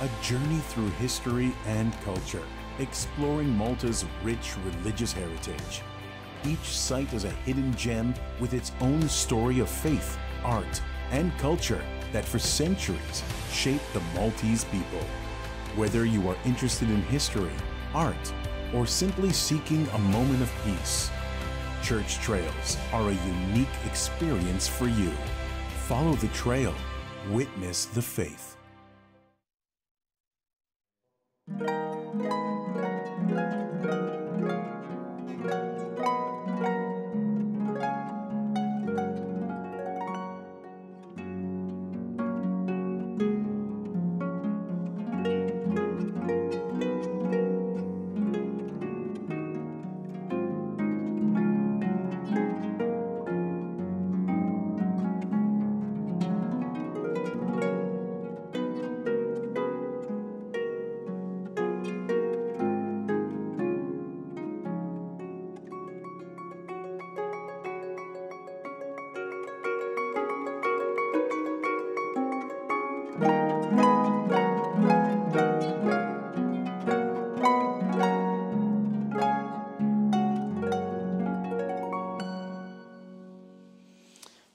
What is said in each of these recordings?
A journey through history and culture, exploring Malta's rich religious heritage. Each site is a hidden gem with its own story of faith, art, and culture that for centuries shaped the Maltese people. Whether you are interested in history, art, or simply seeking a moment of peace, Church Trails are a unique experience for you. Follow the trail, witness the faith.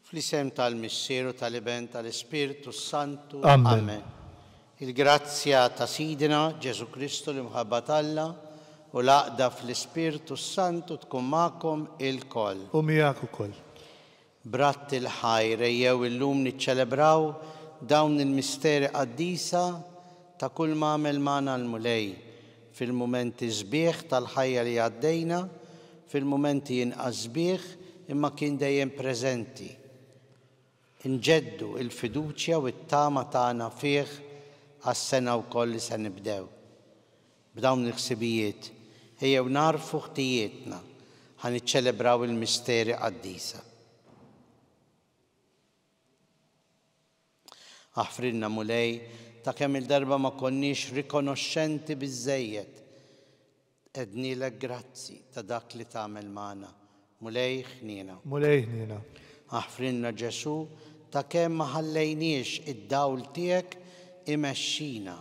Fl-isem tal-Missier u tal-Iben tal-Ispirtu s-Santu. Amen. Il-grazzja ta' Sidna Ġesù Kristu l-imħabba t'Alla u l-għaqda fl-Ispirtu s-Santu tkun magħkom ilkoll. U miegħek ukoll. B'radd il-ħajr ejjew illum niċċelebraw dawn il-misteri qaddisa ta' kull m'għamel magħna l-Mulej fil-mumenti sbieħ tal-ħajja li għaddejna, fil-mumenti inqas sbieħ imma kien dejjem preżenti. Inġeddu l-fiduċja u t-tama tagħna fih għas-sena wkoll li se nibdew. B'dawn il-ħsibijiet, ejjew nagħrfu ħtijietna ħa niċċelebraw il-misteri qaddisa. Aħfrilna, Mulej, ta' kemm-il darba ma konniex rikonoxxenti biżżejjed. Għednielek grazzi ta' dak li tagħmel magħna. Mulej ħniena. Mulej ħniena. Aħfrilna Ġesù ta' kemm ma ħallejniex id-dawl tiegħek imexxina.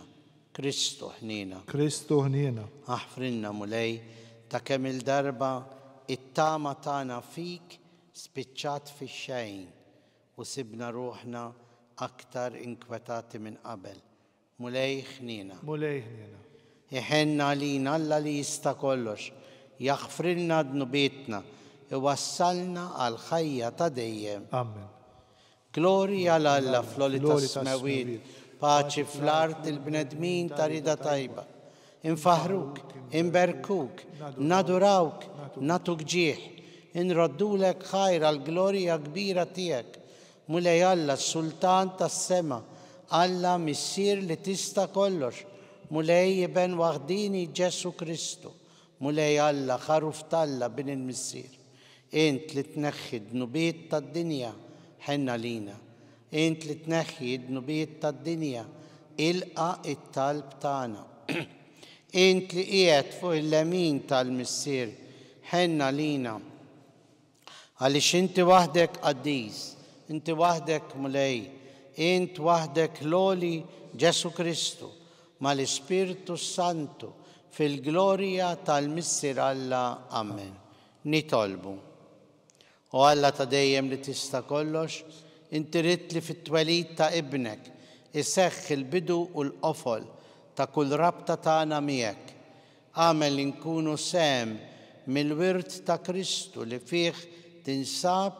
Kristu ħniena. Kristu ħniena. Aħfrilna Mulej ta' kemm-il darba it-tama tagħna fik spiċċat fix-xejn u sibna ruħna aktar inkwetati minn qabel. Mulej ħniena. Mulej ħniena. Iħenn għalina Alla li jista' kollox, jaħfrilna dnubietna, iwassalna għall-ħajja ta' dejjem. Amen. Glorja 'l Alla fl-għoli tas-smewwiet, paċi fl-art il-bnedmin ta' rieda tajba. Infaħħruk, inberkuk, nadurawk, nagħtuk ġieħ, inroddulek ħajr għall-glorja kbira tiegħek, Mulej Alla, Sultan tas-sema, Alla Missier li tista' kollox, Mulej Iben waħdieni Ġesù Kristu, Mulej Alla, Ħaruf t'Alla, Bin il-Missier. Int li tneħħi d-dnubiet tad-dinja, ħenn għalina. Int li tneħħi d-dnubiet tad-dinja, ilqa' t-talb tagħna. Int li qiegħed fuq il-lemin tal-Missier, ħenn għalina. Għaliex inti waħdek qaddis, inti waħdek Mulej, int waħdek l-għoli Ġesù Kristu, mal-Ispirtu s-Santu, fil-glorja tal-Missier Alla. Amen. Nitolbu. O Alla ta' dejjem li tista' kollox, inti ridt li fit-twelid ta' Ibnek iseħħ il-bidu u l-qofol ta' kull rabta tagħna miegħek. Agħmel li nkunu sehem mill-wirt ta' Kristu li fih tinsab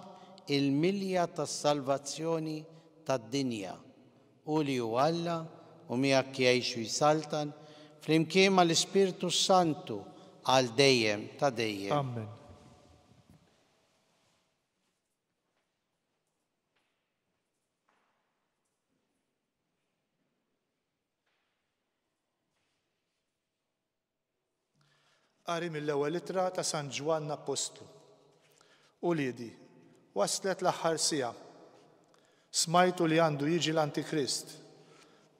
il-milja tas-salvazzjoni tad-dinja. Hu li hu Alla u miegħek jgħix u jsaltan, flimkien mal-Ispirtu s-Santu, għal dejjem ta' dejjem. Amen. Qari mill-ewwel ittra ta' San Ġwann Appostlu. Uliedi, waslet l-aħħar siegħa. Smajtu li għandu jiġi l-Antikrist.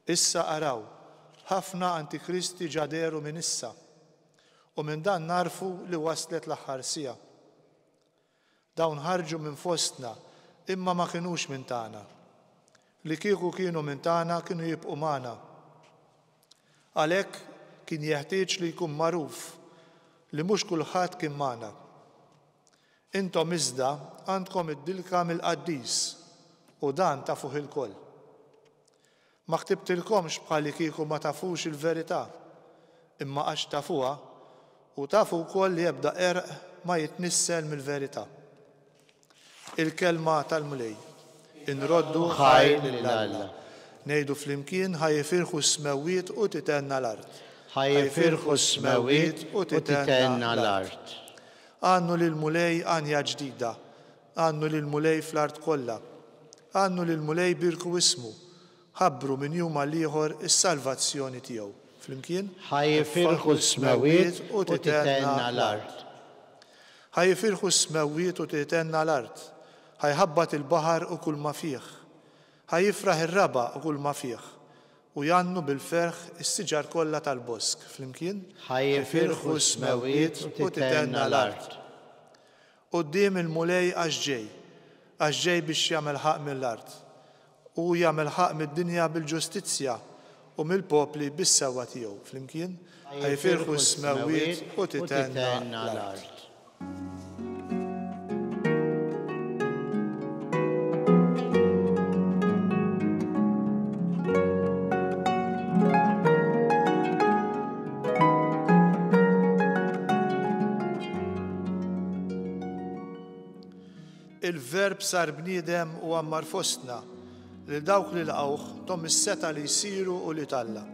Issa araw, ħafna antikristi ġa dehru minn issa. U minn dan nagħrfu li waslet l-aħħar siegħa. Dawn ħarġu minn fostna, imma ma kinux minn tagħna. Li kieku kienu minn tagħna kienu jibqgħu magħna. Għalhekk kien jeħtieġ li jkun magħruf li mhux kulħadd kien magħna. Intom iżda għandkom id-dilka mill-Qaddis, u dan tafuh ilkoll. Ma ktibtilkomx bħallikieku ma tafux il-verità, imma għax tafuha, u tafu wkoll li ebda qerq ma jitnissel mill-verità. Il-Kelma tal-Mulej. Inroddu ħajr lil Alla. Ngħidu flimkien, Ħa jifirħu s-smewwiet u tithenna l-art. Ħa jifirħu s-smewwiet u tithenna l-art. Għannu lill-Mulej għanja ġdida, għannu lill-Mulej fl-art kollha. Għannu lill-Mulej bierku ismu, ħabbru minn jum għal ieħor is-salvazzjoni tiegħu. Flimkien? Ħa jifirħu s-smewwiet u tithenna l-art. Ħa jifirħu s-smewwiet u tithenna l-art. Ħa jħabbat il-baħar u kulma fih. Ħa jifraħ ir-raba' u kulma fih. U jgħannu bil-ferħ is-siġar kollha tal-bosk. Flimkien? Ħa jifirħu s-smewwiet u tithenna l-art. Quddiem il-Mulej għax ġej, għax ġej biex jagħmel ħaqq mill-art. Hu jagħmel ħaqq mid-dinja bil-ġustizzja u mill-popli bis-sewwa tiegħu. Flimkien, ħa jifirħu s-smewwiet u tithenna l-art. Il-Verb sar bniedem u għammar fostna, lil dawk li laqgħuh thom is-setgħa li jsiru ulied Alla.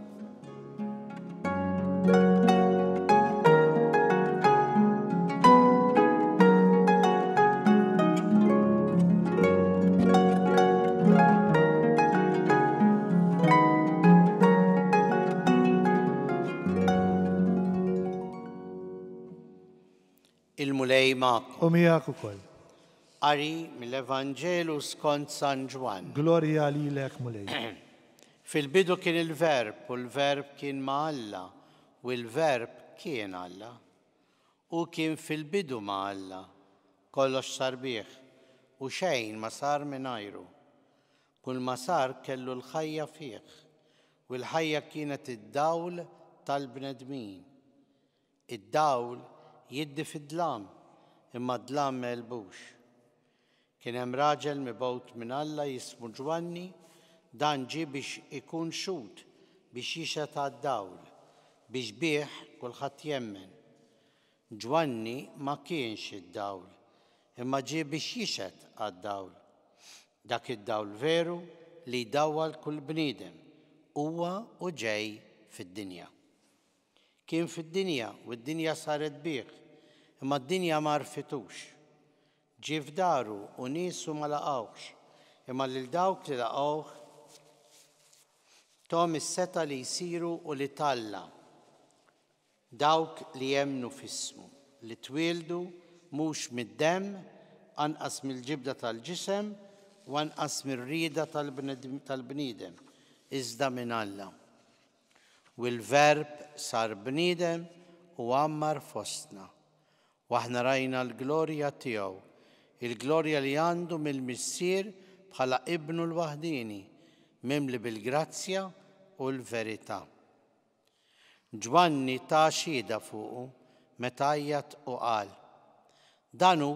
Il-Mulej magħkom. U miegħek ukoll. Qari mill-Evanġelu skont San Ġwann. Glorja lilek, Mulej. Fil-bidu kien il-Verb, u l-Verb kien ma' Alla, u l-Verb kien Alla. Hu kien fil-bidu ma' Alla. Kollox sar bih, u xejn ma sar mingħajru. Kulma sar kellu l-ħajja fih, u l-ħajja kienet id-dawl tal-bnedmin. Id-dawl jiddi fid-dlam, imma d-dlam m'għelbux. Kien hemm raġel mibgħut minn Alla jismu Ġwanni, dan ġie biex ikun xhud, biex jixhed għad-dawl, biex bih kulħadd jemmen. Ġwanni ma kienx id-dawl, imma ġie biex jixhed għad-dawl. Dak id-dawl veru li jdawwal kull bniedem, huwa u ġej fid-dinja. Kien fid-dinja u d-dinja saret bih, imma d-dinja ma għarfitux. Ġie f'daru u niesu ma laqgħuhx, imma lil dawk li laqgħuh thom is-setgħa li jsiru ulied Alla, dawk li jemmnu f'ismu, li twieldu mhux mid-demm, anqas mill-ġibda tal-ġisem u anqas mir-rieda tal-bniedem, iżda minn Alla. U l-Verb sar bniedem u għammar fostna. U aħna rajna l-glorja tiegħu, il-glorja li għandu mill-Missier bħala Ibnu l-waħdieni, mimli bil-grazzja u l-verità. Ġwanni ta xhieda fuqu meta għajjat u qal, Dan hu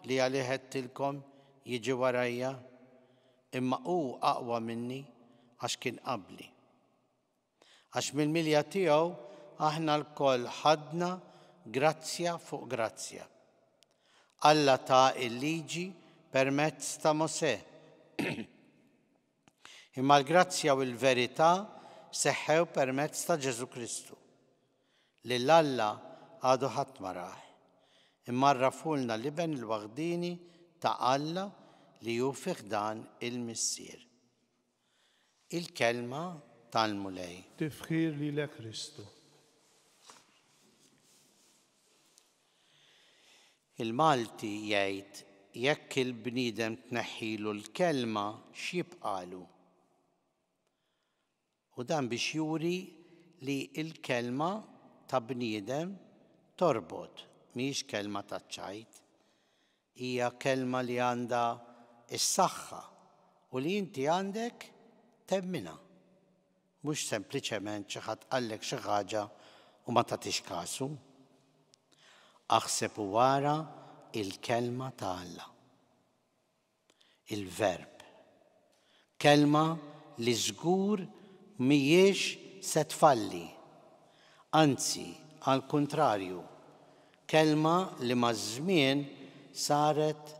li għalih għedtilkom jiġi warajja, imma hu aqwa minni għax kien qabli. Għax mill-milja tiegħu aħna lkoll ħadna grazzja fuq grazzja. Alla ta l-liġi permezz ta' Mosè. Imma l-grazzja u l-verità seħħew permezz ta' Ġesù Kristu. Lil Alla għadu ħadd ma rah, imma għarrafulna l-Iben il-waħdieni ta' Alla li hu fi ħdan il-Missier. Il-Kelma tal-Mulej. Tifħir lilek Kristu. Il-Malti jgħid jekk il-bniedem tneħħilu l-kelma x'jibqagħlu? U dan biex juri li l-kelma ta' bniedem torbot, mhijiex kelma taċ-ċajt. Hija kelma li għandha s-saħħa u li inti għandek temminha. Mhux sempliċement xi ħadd qallek xi ħaġa u ma tagħtix kasu. Aħseb u ara il-kelma ta' Alla. Il-Verb. Kelma li żgur mhijiex se tfalli. Anzi, għall-kuntrarju, kelma li maż-żmien saret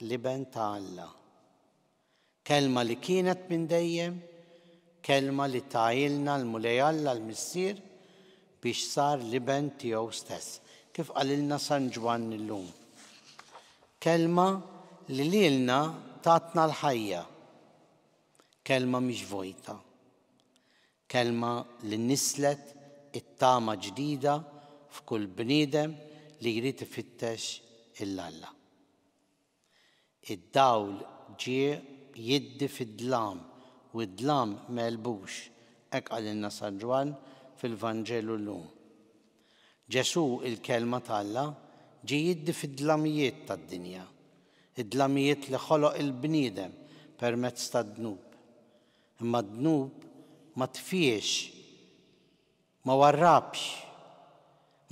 l-Iben ta' Alla. Kelma li kienet minn dejjem, kelma li tahielna l-Mulej Alla l-Missier biex sar l-Iben tiegħu stess, kif qalilna San Ġwann illum. Kelma li lilna tatna l-ħajja. Kelma mhix vojta. Kelma li nisslet it-tama ġdida f'kull bniedem li jrid ifittex 'il Alla. Id-dawl ġie jiddi fid-dlam u d-dlam m'għelbux, hekk qalilna San Ġwann fil-Vanġelu llum. Ġesù, il-Kelma t'Alla, ġie jiddi fid-dlamijiet tad-dinja, id-dlamijiet li ħoloq il-bniedem permezz tad-dnub. Imma d-dnub ma tfiex Ma warrabx,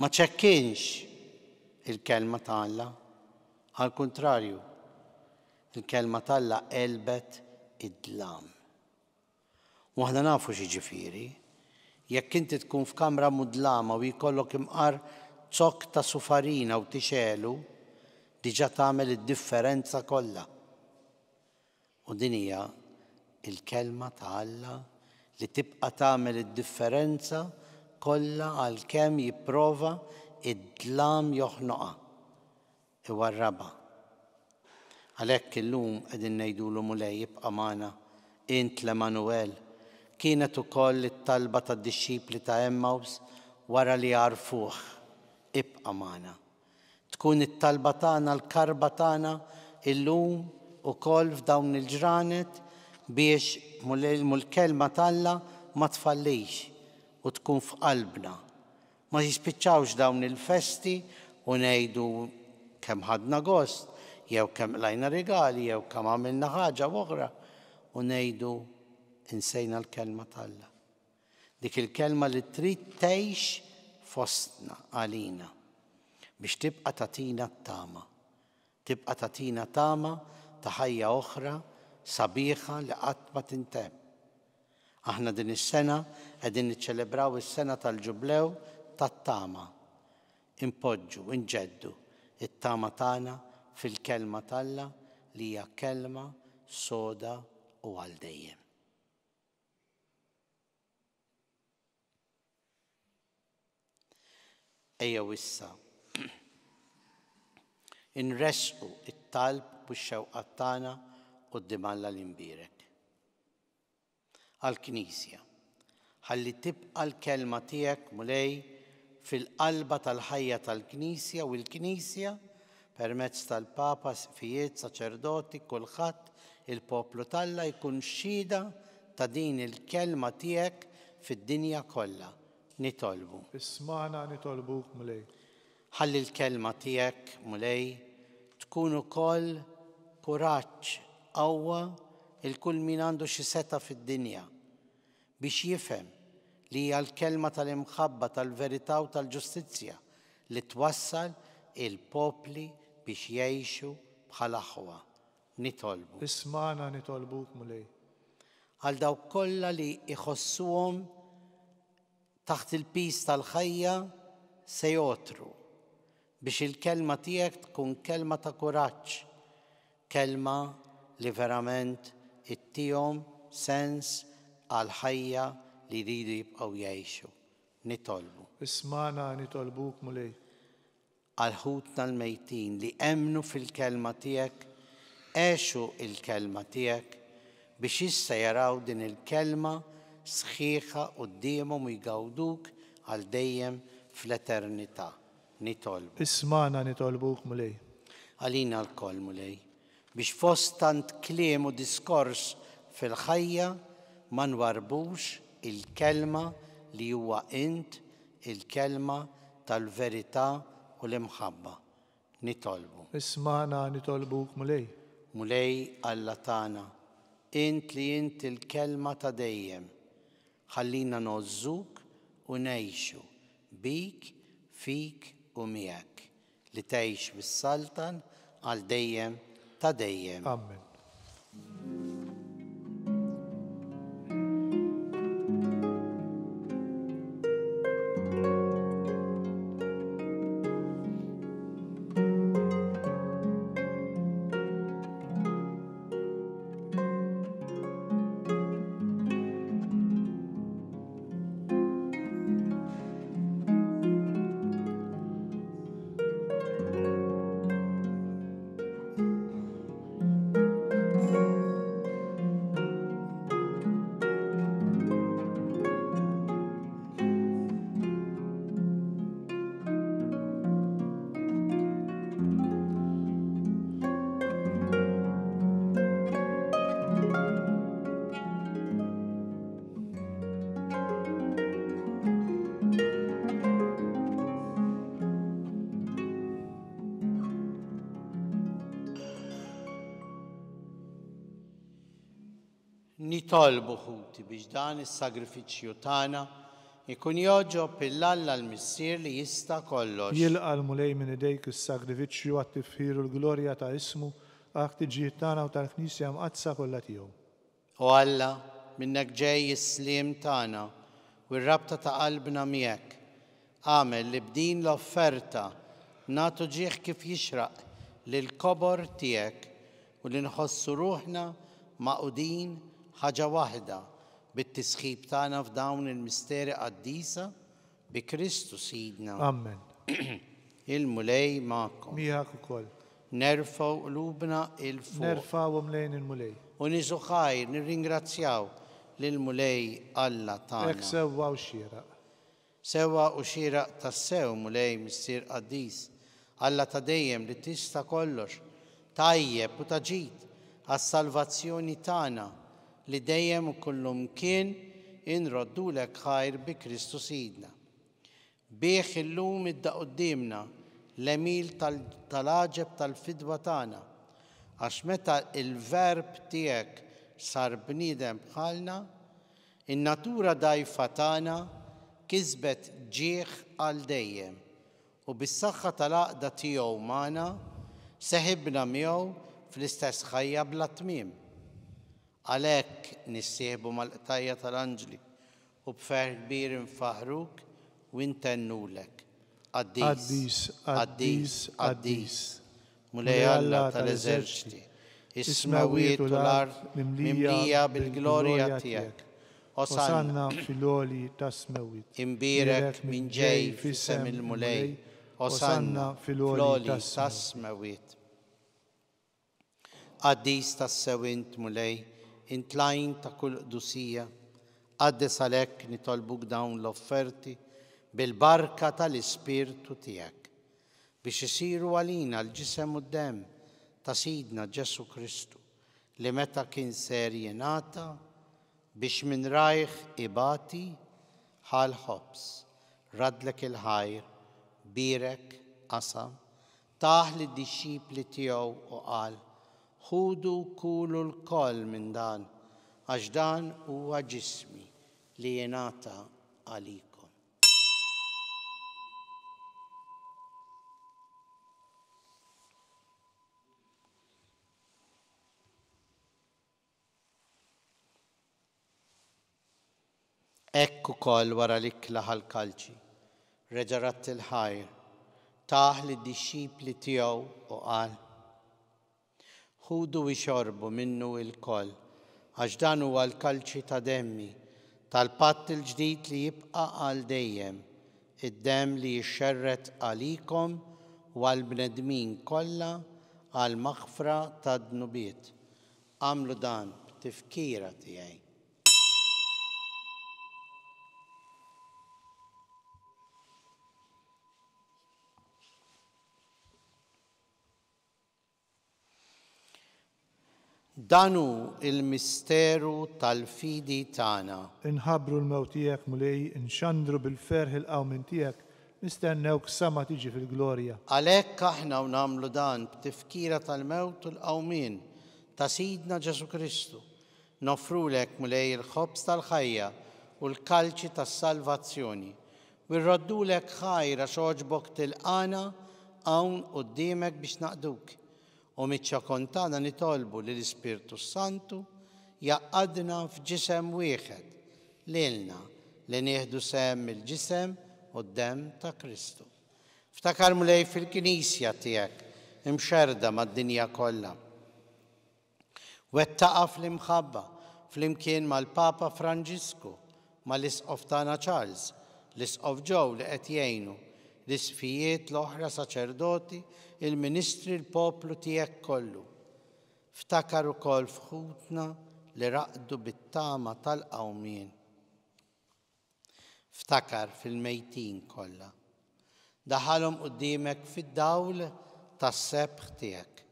ma ċekkinx il-Kelma ta' Alla. Għall-kuntrarju, il-Kelma t'Alla għelbet id-dlam. U aħna nafu x'jiġifieri. Jekk inti tkun f'kamra mudlama u jkollok imqar zokk ta' sufarina u tixgħelu, diġà tagħmel id-differenza kollha. U din hija l-Kelma ta' Alla li tibqa' tagħmel id-differenza kollha għalkemm jipprova d-dlam joħnoqha, iwarrabha. Għalhekk illum qegħdin ngħidulu Mulej ibqa' magħna, int l-Emmanuel. Kienet ukoll it-talba tad-dixxipli ta' Emmaus wara li għarfuh, ibqa' magħna. Tkun it-talba tagħna, l-karba tagħna illum ukoll f'dawn il-ġranet biex l-kelma t'Alla ma tfallix u tkun f'qalbna. Ma jispiċċawx dawn il-festi u ngħidu kemm ħadna gost, jew kemm qlajna rigali, jew kemm għamilna ħaġa u oħra u ngħidu insejna l-kelma t'Alla. Dik il-kelma li trid tgħix fostna għalina biex tibqa' tagħtina t-tama. Tibqa' tagħtina tama ta' ħajja oħra sabiħa li qatt ma tintemm. Aħna din is-sena qegħdin niċċelebraw is-sena tal-Ġublew tat-tama. Inpoġġu, inġeddu t-tama tagħna fil-Kelma t'Alla li hija kelma soda u għal dejjem. Ejjew issa inressqu t-talb u x-xewqat tagħna quddiem Alla l-Imbierek. Għall-Knisja, ħalli tibqa' l-kelma tiegħek, Mulej, fil-qalba tal-ħajja tal-Knisja u l-Knisja, permezz tal-Papa, isqfijiet, saċerdoti, kulħadd, il-poplu t'Alla jkun xhieda ta' din il-kelma tiegħek fid-dinja kollha. Nitolbu. Ismagħna nitolbuk, Mulej. Ħalli l-kelma tiegħek, Mulej, tkun ukoll kuraġġ, qawwa 'l kull min għandu xi setgħa fid-dinja, biex jifhem li hija l-kelma tal-imħabba, tal-verità u tal-ġustizzja li twassal il-popli biex jgħixu bħal aħwa. Nitolbu. Ismagħna nitolbuk, Mulej. Għal dawk kollha li jħossuhom taħt il-piż tal-ħajja se jogħtru, biex il-kelma tiegħek tkun kelma ta' kuraġġ, kelma li verament ittihom sens għall-ħajja li jridu jibqgħu jgħixu. Nitolbu. Ismagħna nitolbuk, Mulej. Għal ħutna l-mejtin li emmnu fil-kelma tiegħek, għexu l-kelma tiegħek, biex issa jaraw din il-kelma sħiħa quddiemhom u jgawduk għal dejjem fl-eternità. Nitolbu. Ismagħna nitolbuk, Mulej. Għalina lkoll, Mulej, biex fost tant kliem u diskors fil-ħajja ma nwarrbux il-Kelma li huwa int, il-Kelma tal-verità u l-imħabba. Nitolbu. Ismagħna nitolbuk, Mulej. Mulej Alla tagħna, int li int il-Kelma ta' dejjem, Ħallina ngħożżuk u ngħixu bik, fik u miegħek, li tgħix bis-saltan għal dejjem ta' dejjem. Amen. Nitolbu ħuti biex dan is-sagrifiċċju tagħna ikun jogħġob 'il Alla l-Missier li jista' kollox. Jilqa' l-Mulej minn idejk is-sagrifiċċju għat-tifħir u l-glorja ta' ismu, għall-ħtiġijiet tagħna u tal-Knisja Mqaddsa kollha tiegħu. O Alla, minnek ġej is-sliem tagħna u r-rabta ta' qalbna miegħek. Agħmel li b'din l-offerta nagħtu ġieħ kif jixraq lill-kobor tiegħek u li nħossu ruħna magħqudin ħaġa waħda bit-tisħib tagħna f'dawn il-misteri qaddisa bi Kristu Sidna. Amen. Il-Mulej magħkom. Miegħek ukoll. Nerfgħu qlubna 'l fuq. Nerfgħuhom lejn il-Mulej. U nieżu ħajr nirringrazzjaw lill-Mulej Alla tagħna. Hekk sewwa u xieraq. Sewwa u xieraq tassew, Mulej, Missier qaddis, Alla ta' dejjem li tista' kollox, tajjeb u ta' ġid għas-salvazzjoni tagħna, li dejjem u kullumkien inroddulek ħajr bi Kristu Sidna. Bih illum idda quddiemna l-għemil tal-għaġeb tal-fidwa tagħna, għax meta l-Verb tiegħek sar bniedem bħalna, in-natura dgħajfa tagħna kisbet ġieħ għal dejjem, u bis-saħħa tal-għaqda tiegħu magħna seħibna miegħu fl-istess ħajja bla tmiem. Għalhekk nissieħbu mal-qtajja' tal-anġli u b'ferħ kbir infaħħruk u ntennulek, Qaddis, qaddis, qaddis, Mulej Alla tal-eżerċti, is-smewwiet u l-art mimlija bil-glorja tiegħek. Osanna fil-għoli tas-smewwiet. Imbierek min ġej f'isem il-Mulej, Osanna fl-għoli tas-smewwiet. Qaddis tassew int, Mulej, int l-għajn ta' kull qdusija. Qaddes għalhekk nitolbuk dawn l-offerti bil-barka tal-Ispirtu tiegħek, biex isiru għalina l-ġisem u d-demm ta' Sidna Ġesù Kristu, li meta kien ser jingħata biex minn rajh ibati, ħa l-ħobż, raddlek il-ħajr, bierek, qasam, Tah lid-dixxipli tiegħu u qal, Ħudu u kulu lkoll minn dan, għax dan huwa ġismi li jingħata għalikom. Hekk ukoll wara l-ikla ħa l-kalċi, reġa' radd il-ħajr, tah lid-dixxipli tiegħu u qal, Ħudu ixorbu minnu ilkoll, għax dan huwa l-kalċi ta' demmi, tal-patt il-ġdid li jibqa' għal dejjem, id-demm li jixxerred għalikom u għall-bnedmin kollha għall-maħfra tad-dnubiet. Agħmlu dan b'tifkira tiegħi. Dan hu l-misteru tal-fidi tagħna. Inħabbru l-mewt tiegħek, Mulej, inxandru bil-ferħ il-qawmien tiegħek, nistennewk sa ma tiġi fil-glorja. Għalhekk aħna u nagħmlu dan b'tifkira tal-mewt u l-qawmien ta' Sidna Ġesù Kristu, Noffrulek, Mulej, il-ħobż tal-ħajja u l-kalċi tas-salvazzjoni, u rroddulek ħajr għax għoġbok tilqagħna hawn quddiemek biex naqduk. U miċ-ċokon tagħna nitolbu li l-Ispirtu s-Santu jgħaqqadna f'ġisem wieħed, lilna li nieħdu sehem mill-ġisem u d-demm ta' Kristu. Ftakar Mulej fil-Knisja tiegħek imxerrda mad-dinja kollha. Wettaqha fl-imħabba flimkien mal-Papa Franġisku, mal-Isqof tagħna Charles, l-Isqof Joe li qed jgħinu, l-Isqfijiet l-oħra saċerdoti, il-ministri l-poplu tiegħek kollu. Ftakar ukoll f'ħutna li raqdu bit-tama tal-qawmien. Ftakar fil-mejtin kollha. Daħħalhom quddiemek fid-dawl tas-sebħ tiegħek.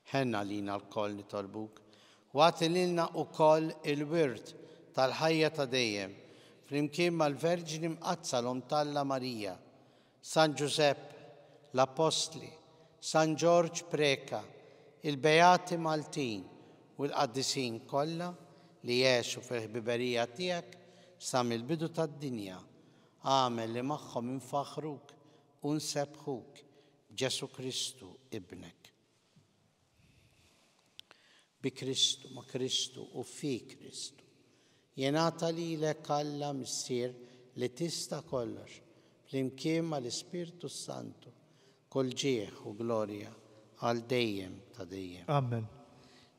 Ħenn għalina lkoll nitolbuk, u agħti lilna wkoll il-wirt tal-ħajja ta' dejjem, flimkien mal-Verġni Mqaddsa l-Omm t'Alla Marija, San Ġużepp, l-Appostli, San Ġorġ Preca, il-Beati Maltin u l-qaddisin kollha li għexu fil-ħbiberija tiegħek sa mill-bidu tad-dinja, agħmel li magħhom infaħħruk u nsebbħuk b'Ġesù Kristu Ibnek. Bi Kristu, ma' Kristu u fi Kristu. Jingħata lilek Alla Missier li tista' kollox, flimkien mal-Ispirtu s-Santu, kull ġieħ u glorja għal dejjem ta' dejjem. Amen.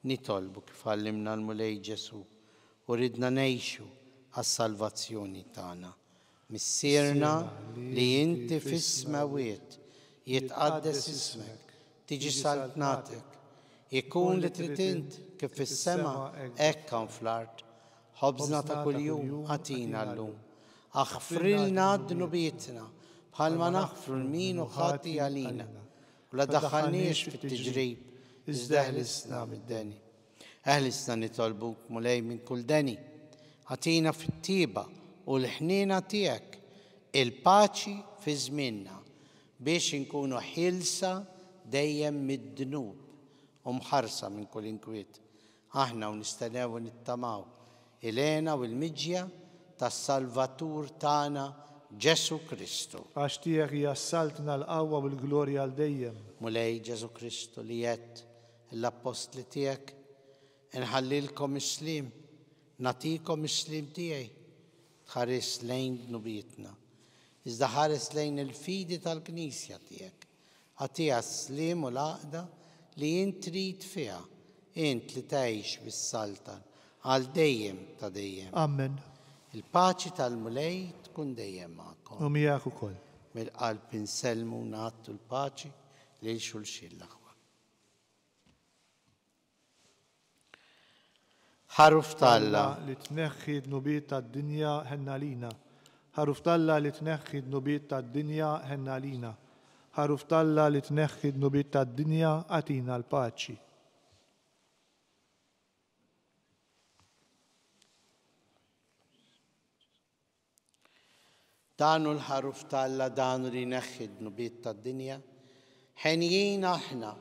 Nitolbu kif għallimna l-Mulej Ġesù u ridna ngħixu għas-salvazzjoni tagħna. Missierna li inti fis-smewwiet, jitqaddes ismek, tiġi saltnatek, ikun li trid int kif fis-sema hekk hawn fl-art. Ħobżna ta' kuljum agħtina llum. Aħfrilna dnubietna bħalma naħfru 'l min hu ħati għalina. U la ddaħħalniex fit-tiġrib, iżda eħlisna mid-deni. Eħlisna nitolbuk, Mulej, minn kull deni. Agħtina fit-tjieba u l-ħniena tiegħek il-paċi fi żmienna, biex inkunu ħielsa dejjem mid-dnub u mħarsa minn kull inkwiet, aħna u nistennew u nittamaw il-hena u l-miġja tas-Salvatur tagħna Ġesù Kristu. Għax tiegħek hija s-saltna, l-qawwa u l-glorja għal dejjem. Mulej Ġesù Kristu li għedt l-appostli tiegħek, Inħallilkom is-sliem, nagħtikom is-sliem tiegħi, tħares lejn dnubietna, iżda ħares lejn il-fidi tal-Knisja tiegħek. Agħtiha s-sliem u l-għaqda li int trid fiha, int li tgħix bis-saltan għal dejjem ta' dejjem. Amen. Il-paċi tal-Mulej tkun dejjem magħkom. U miegħek ukoll. Mill-qalb insellmu u ngħattu l-paċi lil xulxin l-aħwa. Ħaruf t'Alla. Li tneħħi d-dnubiet tad-dinja, ħenn għalina. Ħaruf t'Alla li tneħħi d-dnubiet tad-dinja, ħenn għalina. Ħaruf t'Alla li tneħħi d-dnubiet tad-dinja, agħtina l-paċi. Dan hu l-Ħaruf t'Alla, dan hu li jneħħi d-dnubiet tad-dinja. Henjin aħna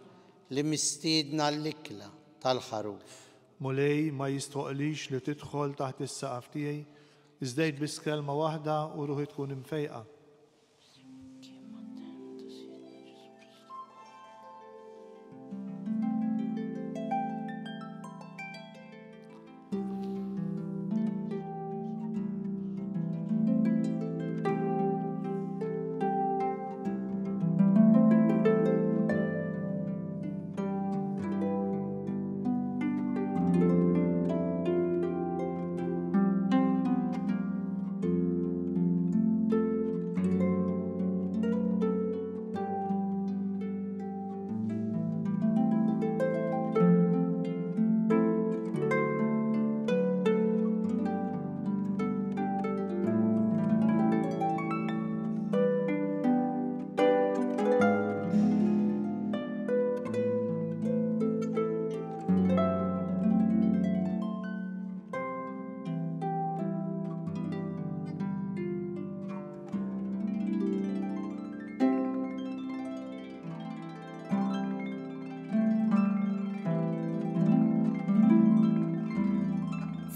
li mistiedna għall-ikla tal-Ħaruf. Mulej, ma jistħoqqlix li tidħol taħt is-saqaf tiegħi, iżda għid biss kelma waħda u ruħi tkun imfejqa.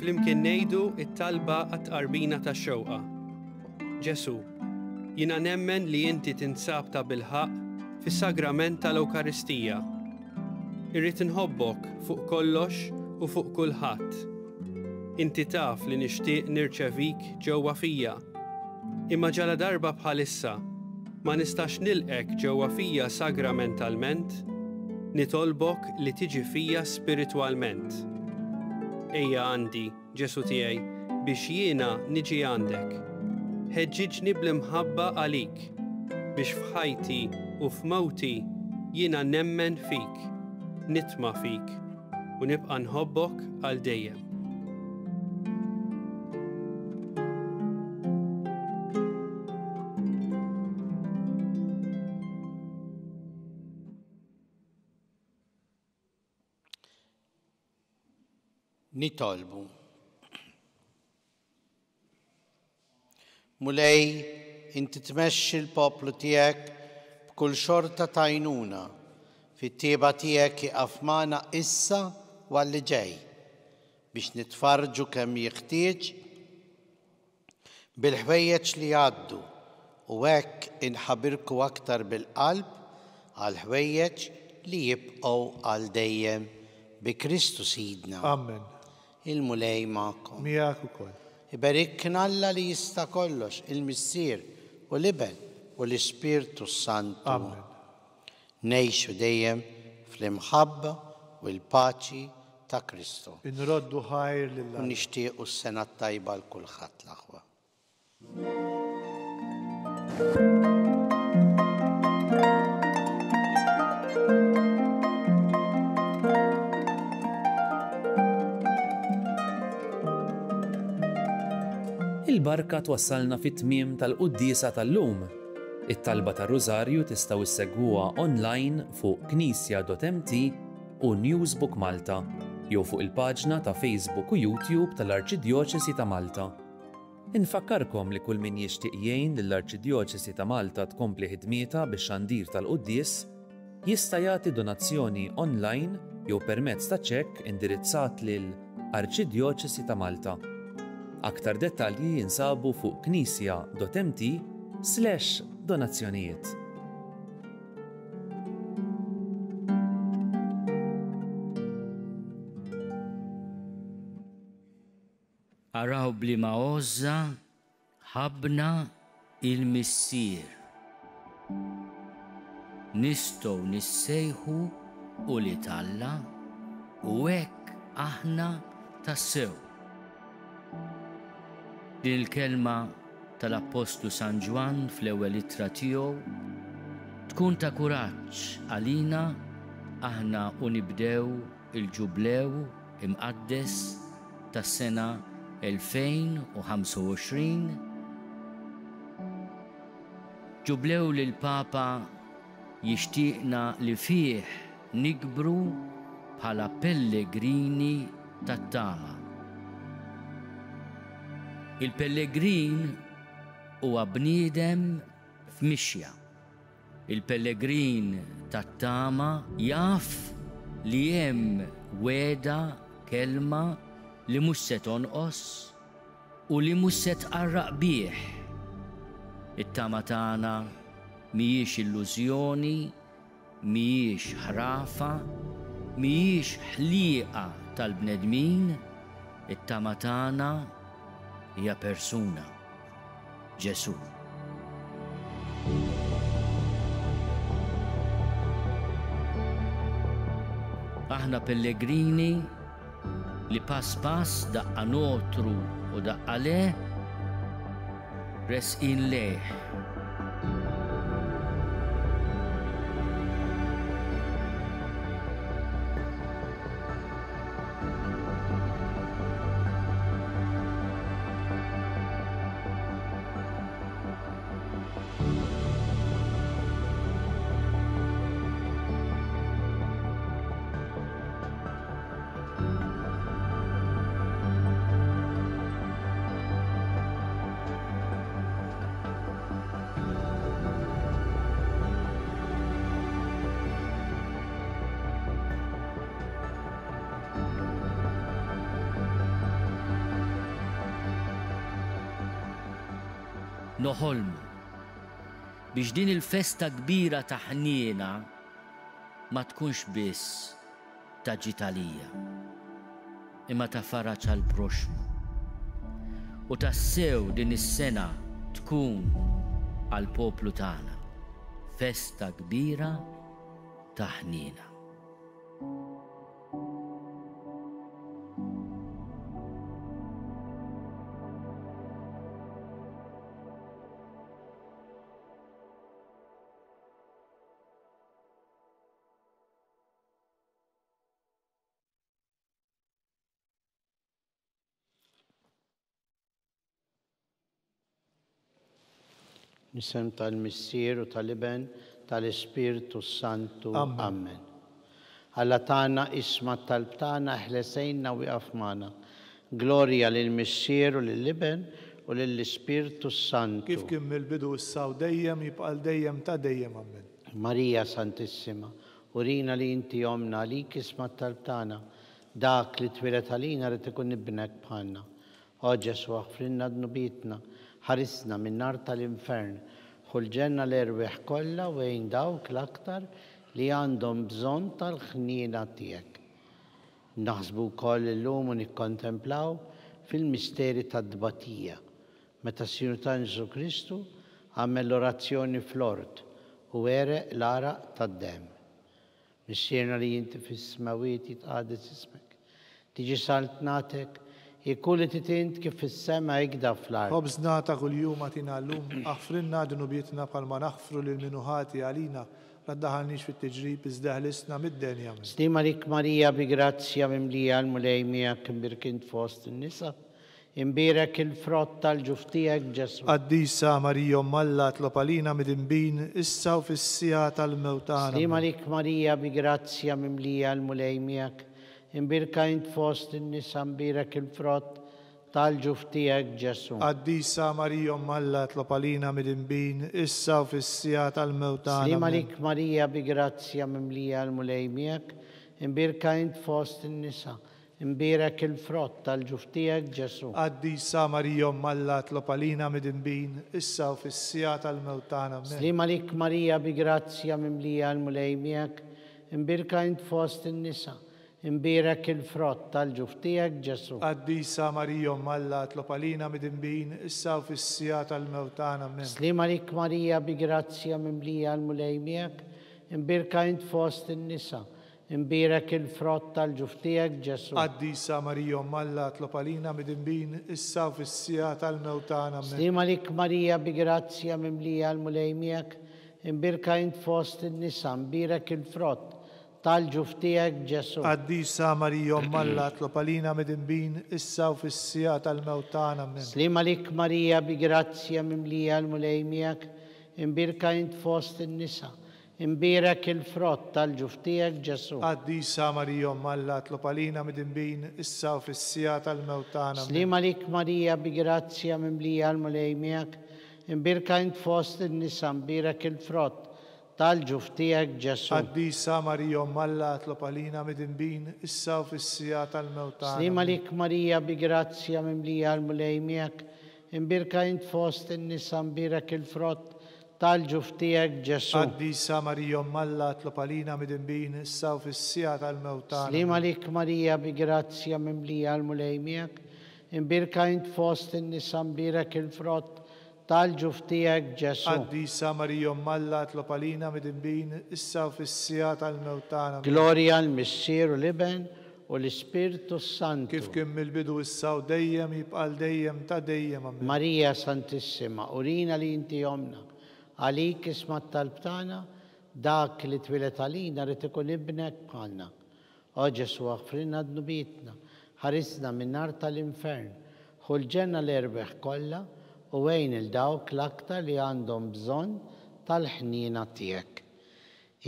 Flimkien ngħidu t-talba għat-tqarbina tax-xewqa. Ġesù, jiena nemmen li inti tinsab tabilħaqq fis-sagrament tal-Ewkaristija. Irrid inħobbok fuq kollox u fuq kulħadd. Inti taf li nixtieq nirċevik ġewwa fija. Imma ġaladarba bħalissa ma nistax nilqgħek ġewwa fija sagramentalment, nitolbok li tiġi fija spiritwalment. Ejja għandi, Ġesù tiegħi, biex jiena niġi għandek. Ħeġġiġni bl-imħabba għalik, biex f'ħajti u f'mewti jiena nemmen fik, nitma' fik, u nibqa' nħobbok għal dejjem. Nitolbu. Mulej, inti tmexxi l-poplu tiegħek b'kull xorta t'għajnuna. Fit-tjieba tiegħek ieqaf magħna issa u għal li ġej, biex nitfarrġu kemm jiħtieġ bil-ħwejjeġ li jgħaddu u hekk inħabirku aktar bil-qalb għall-ħwejjeġ li jibqgħu għal dejjem bi Kristu Sidna. Amen. Il-Mulej magħkom. Miegħek ukoll. Iberikna Alla li jista' kollox, il-Missier u l-Iben u l-Ispirtu s-Santu. Amen. Ngħixu dejjem fl-imħabba u l-paċi ta' Kristu. Inroddu ħajr lil U Alla. nixtiequ s-sena t-tajba 'l kulħadd l-aħwa. Il-barka twassalna fit-tmiem tal-quddiesa tal-lum. It-talba tar-Rużarju tistgħu issegwuha online fuq knisja.mt u Newsbook Malta jew fuq il-paġna ta' Facebook u YouTube tal-Arċidjoċesi ta' Malta. Infakkarkom li kull min jixtieq jgħin lill-Arċidjoċesi ta' Malta tkompli ħidmietha bix-xandir tal-quddies, jista' jagħti donazzjoni online jew permezz ta' ċekk indirizzat lil Arċidjoċesi ta' Malta. Aktar dettalji jinsabu fuq knisja.mt slash donazzjonijiet. Araw b'liema għożża ħabbna il-Missier. Nistgħu nissejħu ulied Alla u hekk aħna tassew. Din il-kelma tal-Appostlu San Ġwann fl-ewwel ittra tiegħu tkun ta' kuraġġ għalina aħna u nibdew il-Ġublew Imqaddes tas-sena 2025, Ġublew li l-Papa jixtieqna li fih nikbru bħala pellegrini tat-tama. Il-pellegrin huwa bniedem f'mixja. Il-pellegrin tat-tama jaf li hemm wegħda, kelma li mhux se tonqos u li mhux se tqarraq bih. It-tama tagħna mhijiex illużjoni, mhijiex ħrafa, mhijiex ħlieqa tal-bnedmin, it-tama tagħna hija persuna. Ġesù. Aħna pellegrini li pass pass daqqa nogħtru u daqqa le, resqin lejh. Noħolmu biex din il-festa kbira ta' ħniena ma tkunx biss ta' ġid għalija, imma ta' faraġ għall-proxxmu. U tassew din is-sena tkun għall-poplu tagħna festa kbira ta' ħniena. Nisem tal-Missier u tal-Iben tal-Ispirtu Santu. Amen. Alla tagħna isma' t-talb tagħna eħles għinna u ieqaf magħna. Glorja lill-Missier u lill-Iben u lill-Ispirtu s-Santu. Kif kien mill-bidu issa u dejjem jibqa' għal dejjem ta' dejjem. Amen. Marija Santissima, urina li inti ommna, għalik isma' t-talb tagħna. Dak li twieled għalina rid ikun ibnek bħalna. O Ġesù aħfrilna dnubietna, ħarisna min-nar tal-infern, ħu l-ġenna l-erwieħ kollha u għin dawk l-aktar li għandhom bżonn tal-ħniena tiegħek. Naħsbu wkoll illum u nikkontemplaw fil-misteri tat-tbatija, meta s-Sinjur tagħna Ġesù Kristu għamel l-orazzjoni fl-ort u għereq l-għaraq tad-demm. Missierna li inti fis-smewwiet jitqades ismek. Tiġi saltnatek, ikun li trid int kif fis-sema ikda fl-art. Ħobżna ta' kuljum agħtina llum, aħfrilna dnubietna bħalma naħfru lil min hu ħati għalina, la ddaħħalniex fit-tiġrib iżda eħlisna mid-deni. Amen. Sliem għalik Marija bi grazzja mimlija l-Mulej miegħek imbierk int fost in-nisa Imbierek il-frott tal-ġuf tiegħek, Ġesù. Qaddisa Marija Omm Alla tlob għalina midinbin, issa u fis-siegħa tal-mewt tagħna. Sliem għalik Marija bi grazzja mimlija l-Mulej miegħek, imbierka int fost in-nisa mbierek il-frott tal-ġuf tiegħek, Ġesù. Qaddisa Marija Omm Alla tlob għalina midinbin, issa u fis-siegħa tal-mewt tagħna. Sliem għalik Marija bi grazzja mimlija l-Mulej miegħek, imbierka int fost in-nisa, Imbierek il-frott tal-ġuf tiegħek, Ġesù. Qaddisa Marija Omm Alla tlob għalina midinbin, issa u fis-siegħa tal-mewt tagħna. Ammen. Sliem għalik Marija bi grazzja mimlija l-Mulej miegħek, imbierka int fost in-nisa, imbierek il-frott tal-ġuf tiegħek, Ġesù. Qaddisa Marija Omm Alla tlob għalina midinbin, issa u fis-siegħa tal-mewt tagħna. Ammen. Sliem għalik Marija bi grazzja mimlija l-Mulej miegħek, imbierka int fost in-nisa, Imbierek il-frott tal-ġuf tiegħek, Ġesù. Qaddisa Marija Omm Alla, tlob għalina midinbin, issa u fis-siegħa tal-mewt tagħna. Ammen. Sliem għalik Marija bi grazzja mimlija l-Mulej miegħek, imbierka int fost in-nisa, mbierek il-frott tal-ġuf tiegħek, Ġesù. Qaddisa Marija Omm Alla, tlob għalina midinbin, issa u fis-siegħa tal-mewt tagħna. Ammen. Sliem għalik Marija bi grazzja mimlija l-Mulej miegħek, imbierka int fost in-nisa, Imbierek il-frott tal-ġuf tiegħek, Ġesù. Qaddisa Marija Omm Alla, tlob għalina midinbin, issa u fis-siegħa tal-mewt tagħna. Ammen. Sliem għalik Marija bi grazzja mimlija l-Mulej miegħek, imbierka int fost in-nisa, mbierek il-frott tal-ġuf tiegħek, Ġesù. Qaddisa Marija Omm Alla, tlob għalina midinbin, issa u fis-siegħa tal-mewt tagħna. Sliem għalik Marija bi grazzja mimlija l-Mulej miegħek, imbierka int fost in-nisa, mbierek il-frott Tal-ġuf tiegħek, Ġesù. Qaddisa Marija Omm Alla, tlob għalina midinbin, issa u fis-siegħa tal-mewt tagħna. Sliem għalik Marija bi grazzja mimlija l-Mulej miegħek, imbierka int fost in-nisa mbierek il-frott tal-ġuf tiegħek, Ġesù. Qaddisa Marija Omm Alla, tlob għalina midinbin, issa u fis-siegħa tal-mewt tagħna. Ammen. Glorja l-Missier u l-Iben u l-Ispirtu s-Santu. Kif kien mill-bidu issa u dejjem jibqa' għal dejjem ta' dejjem. Ammen. Marija Santissima, urina li inti ommna. Għalik isma' t-talb tagħna, dak li twieled għalina ried ikun ibnek bħalna. O Ġesù aħfrilna dnubietna, ħarisna min-nar tal-infern, ħu l-ġenna l-erwieħ kollha u għin 'il dawk l-aktar li għandhom bżonn tal-ħniena tiegħek.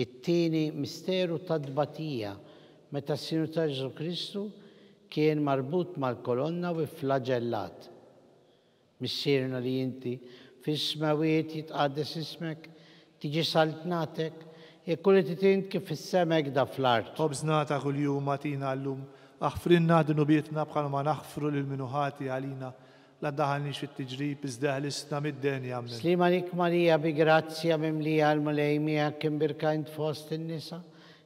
It-tieni misteru tat-tbatija, meta s-Sinjur ta' Ġesù Kristu kien marbut mal-kolonna u fflaġellat. Missierna li inti fis-smewwiet jitqaddes ismek, tiġi saltnatek, ikun li trid int kif fis-sema hekk da fl-art. Ħobżna ta' kuljum agħtina llum. Aħfrilna dnubietna bħalma naħfru lil min hu ħati għalina. La ddaħħalniex fit-tiġrib, iżda eħlisna mid-deni. Ammen. Sliem għalik Marija bi grazzja mimlija l-Mulej miegħek imbierka int fost in-nisa,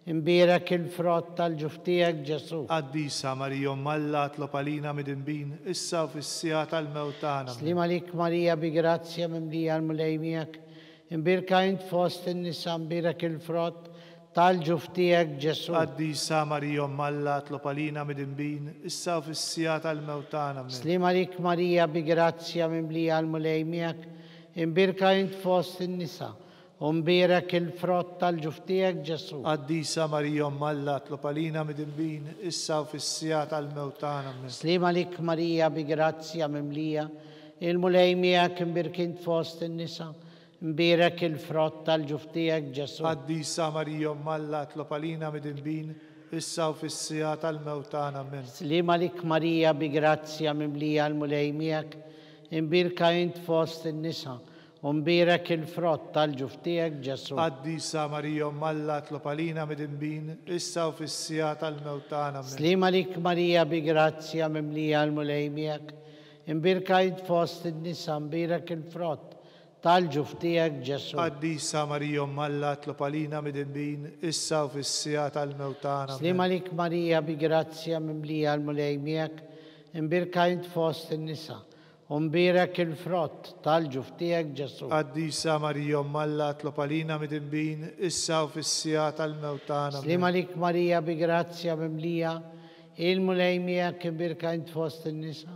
imbierek il-frott tal-ġuf tiegħek Ġesù. Qaddisa Marija Omm Alla tlob għalina midinbin, issa u fis-siegħa tal-mewt tagħna. Ammen. Sliem għalik Marija bi grazzja mimlija l-Mulej miegħek, imbierka int fost in-nisa, imbierek il-frott tal-ġuf tiegħek Ġesù. Qaddisa Marija Omm Alla tlob għalina midinbin, issa u fis-siegħa tal-mewt tagħna. Ammen. Sliem għalik Marija bi grazzja mimlija l-Mulej miegħek, imbierka int fost in-nisa, u mbierek il-frott tal-ġuf tiegħek Ġesù. Qaddisa Marija Omm Alla tlob għalina midinbin, issa u fis-siegħa tal-mewt tagħna. Ammen. Sliem għalik Marija bi grazzja mimlija, il-Mulej miegħek imbierk int fost in-nisa, Mbierek il-frott tal-ġuf tiegħek, Ġesù. Qaddisa Marija Omm Alla tlob għalina midinbin, issa u fis-siegħa tal-mewt tagħna. Ammen. Sliem għalik Marija bi grazzja mimlija l-Mulej miegħek, imbierka int fost in-nisa, u mbierek il-frott tal-ġuf tiegħek, Ġesù. Qaddisa Marija Omm Alla tlob għalina midinbin, issa u fis-siegħa tal-mewt tagħna. Ammen. Sliem għalik Marija bi grazzja mimlija l-Mulej miegħek, imbierka int fost in-nisa, mbierek il-frott tal-ġuf tiegħek, Ġesù. Qaddisa Marija Omm Alla tlob għalina midinbin, issa u fis-siegħa tal-mewt tagħna. Ammen. Sliem għalik Marija bi grazzja mimlija l-Mulej miegħek, imbierka int fost in-nisa, u mbierek il-frott tal-ġuf tiegħek, Ġesù. Qaddisa Marija Omm Alla tlob għalina midinbin, issa u fis-siegħa tal-mewt tagħna. Ammen. Sliem għalik Marija bi grazzja mimlija, il-Mulej miegħek, imbierka int fost in-nisa,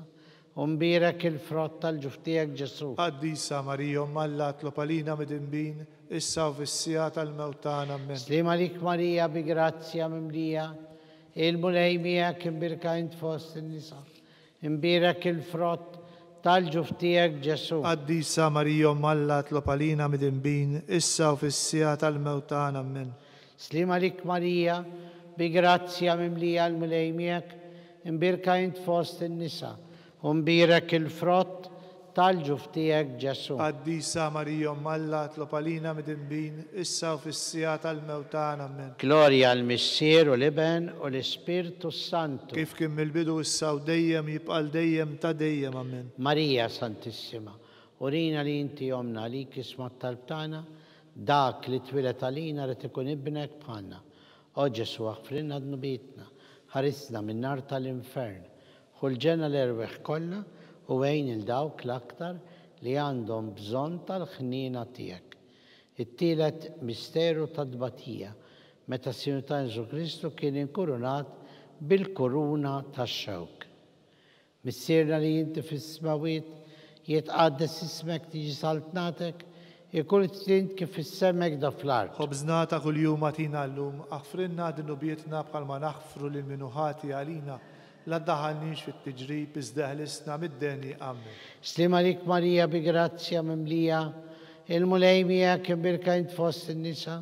u mbierek il-frott tal-ġuf tiegħek, Ġesù. Qaddisa Marija Omm Alla tlob għalina midinbin, issa u fis-siegħa tal-mewt tagħna. Ammen. Sliem għalik Marija bi grazzja mimlija, il-Mulej miegħek, imbierka int fost in-nisa, imbierek il-frott tal-ġuf tiegħek, Ġesù. Qaddisa Marija Omm Alla tlob għalina midinbin, issa u fis-siegħa tal-mewt tagħna. Ammen. Sliem għalik Marija bi grazzja mimlija l-Mulej miegħek, imbierka int fost in-nisa, u mbierek il-frott tal-ġuf tiegħek, Ġesù. Qaddisa Marija Omm Alla tlob għalina midinbin, issa u fis-siegħa tal-mewt tagħna. Ammen. Glorja l-Missier u l-Iben u l-Ispirtu Santu. Kif kien mill-bidu issa u dejjem jibqa' l dejjem ta' dejjem. Ammen. Marija Santissima, urina li inti ommna għalik isma' t-talb tagħna, dak li twieled għalina rid ikun ibnek bħalna. O Ġesù, aħfrilna dnubietna, ħarisna min-nar tal-infern, ħu l-ġenna l-erwieħ kollha u għin 'il dawk l-aktar li għandhom bżonn tal-ħniena tiegħek. It-tielet misteru tat-tbatija, meta s-Sinjur tagħna Ġesù Kristu kien inkurunat bil-kuruna tax-xewk. Missierna li inti fis-smewwiet, jitqaddes ismek, tiġi saltnatek, ikun it-tint kif fis-sema hekk fl-art. Ħobżna ta' kuljum agħtina llum, aħfrilna dnubietna bħalma naħfru lil min hu ħati għalina, la ddaħħalniex fit-tiġrib iżda eħlisna mid-deni. Ammen. Sliem għalik Marija bi grazzja mimlija, il-Mulej miegħek, imbierka int fost in-nisa,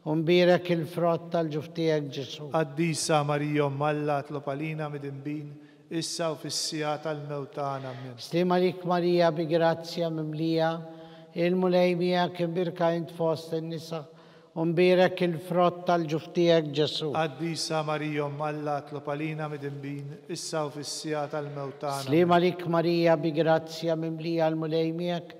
u mbierek il-frott tal-ġuf tiegħek, Ġesù. Qaddisa Marija Omm Alla tlob għalina midinbin, issa u fis-siegħa tal-mewt tagħna. Ammen. Sliem għalik Marija bi grazzja mimlija, il-Mulej miegħek, imbierka int fost in-nisa, u mbierek il-frott tal-ġuf tiegħek, Ġesù. Qaddisa Marija Omm Alla tlob għalina midinbin, issa u fis-siegħa tal-mewt tagħna. Sliem għalik Marija bi grazzja mimlija, l-Mulej miegħek,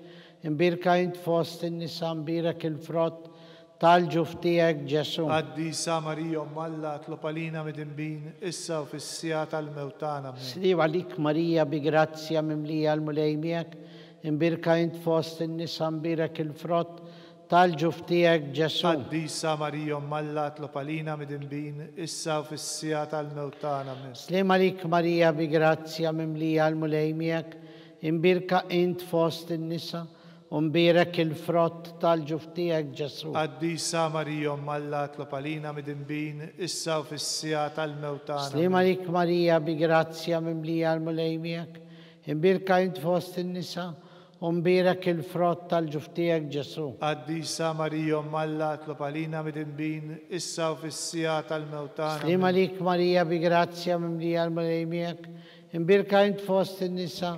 imbierka int fost in-nisa, mbierek il-frott tal-ġuf tiegħek, Ġesù. Qaddisa Marija Omm Alla tlob għalina midinbin, issa u fis-siegħa tal-mewt tagħna. Ammen. Sliem għalik Marija bi grazzja mimlija, l-Mulej miegħek, imbierka int fost in-nisa, mbierek il-frott tal-ġuf tiegħek, Ġesù. Qaddisa Marija Omm Alla tlob għalina midinbin, issa u fis-siegħa tal-mewt tagħna. Ammen. Sliem għalik Marija bi grazzja mimlija, l-Mulej miegħek, imbierka int fost in-nisa, u mbierek il-frott tal-ġuf tiegħek, Ġesù. Qaddisa Marija Omm Alla tlob għalina midinbin, issa u fis-siegħa tal-mewt tagħna. Sliem għalik Marija bi grazzja mimlija, l-Mulej miegħek, imbierka int fost in-nisa, u mbierek il-frott tal-ġuf tiegħek, Ġesù. Qaddisa Marija Omm Alla tlob għalina midinbin, issa u fis-siegħa tal-mewt tagħna. Sliem għalik Marija bi grazzja mimlija, l-Mulej miegħek, imbierka int fost in-nisa,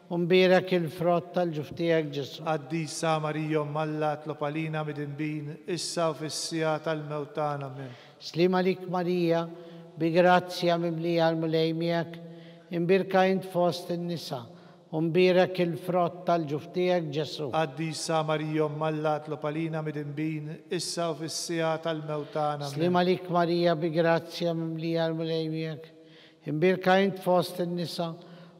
u mbierek il-frott tal-ġuf tiegħek, Ġesù. Qaddisa Marija Omm Alla tlob għalina midinbin, issa u fis-siegħa tal-mewt tagħna. Ammen. Sliem għalik Marija bi grazzja mimlija, l-Mulej miegħek, imbierka int fost in-nisa, U mbierek il-frott tal-ġuf tiegħek, Ġesù. Qaddisa Marija Omm Alla tlob għalina midinbin, issa u fis-siegħa tal-mewt tagħna. Ammen. Sliem għalik Marija bi grazzja mimlija l-Mulej miegħek. Imbierka int fost in-nisa,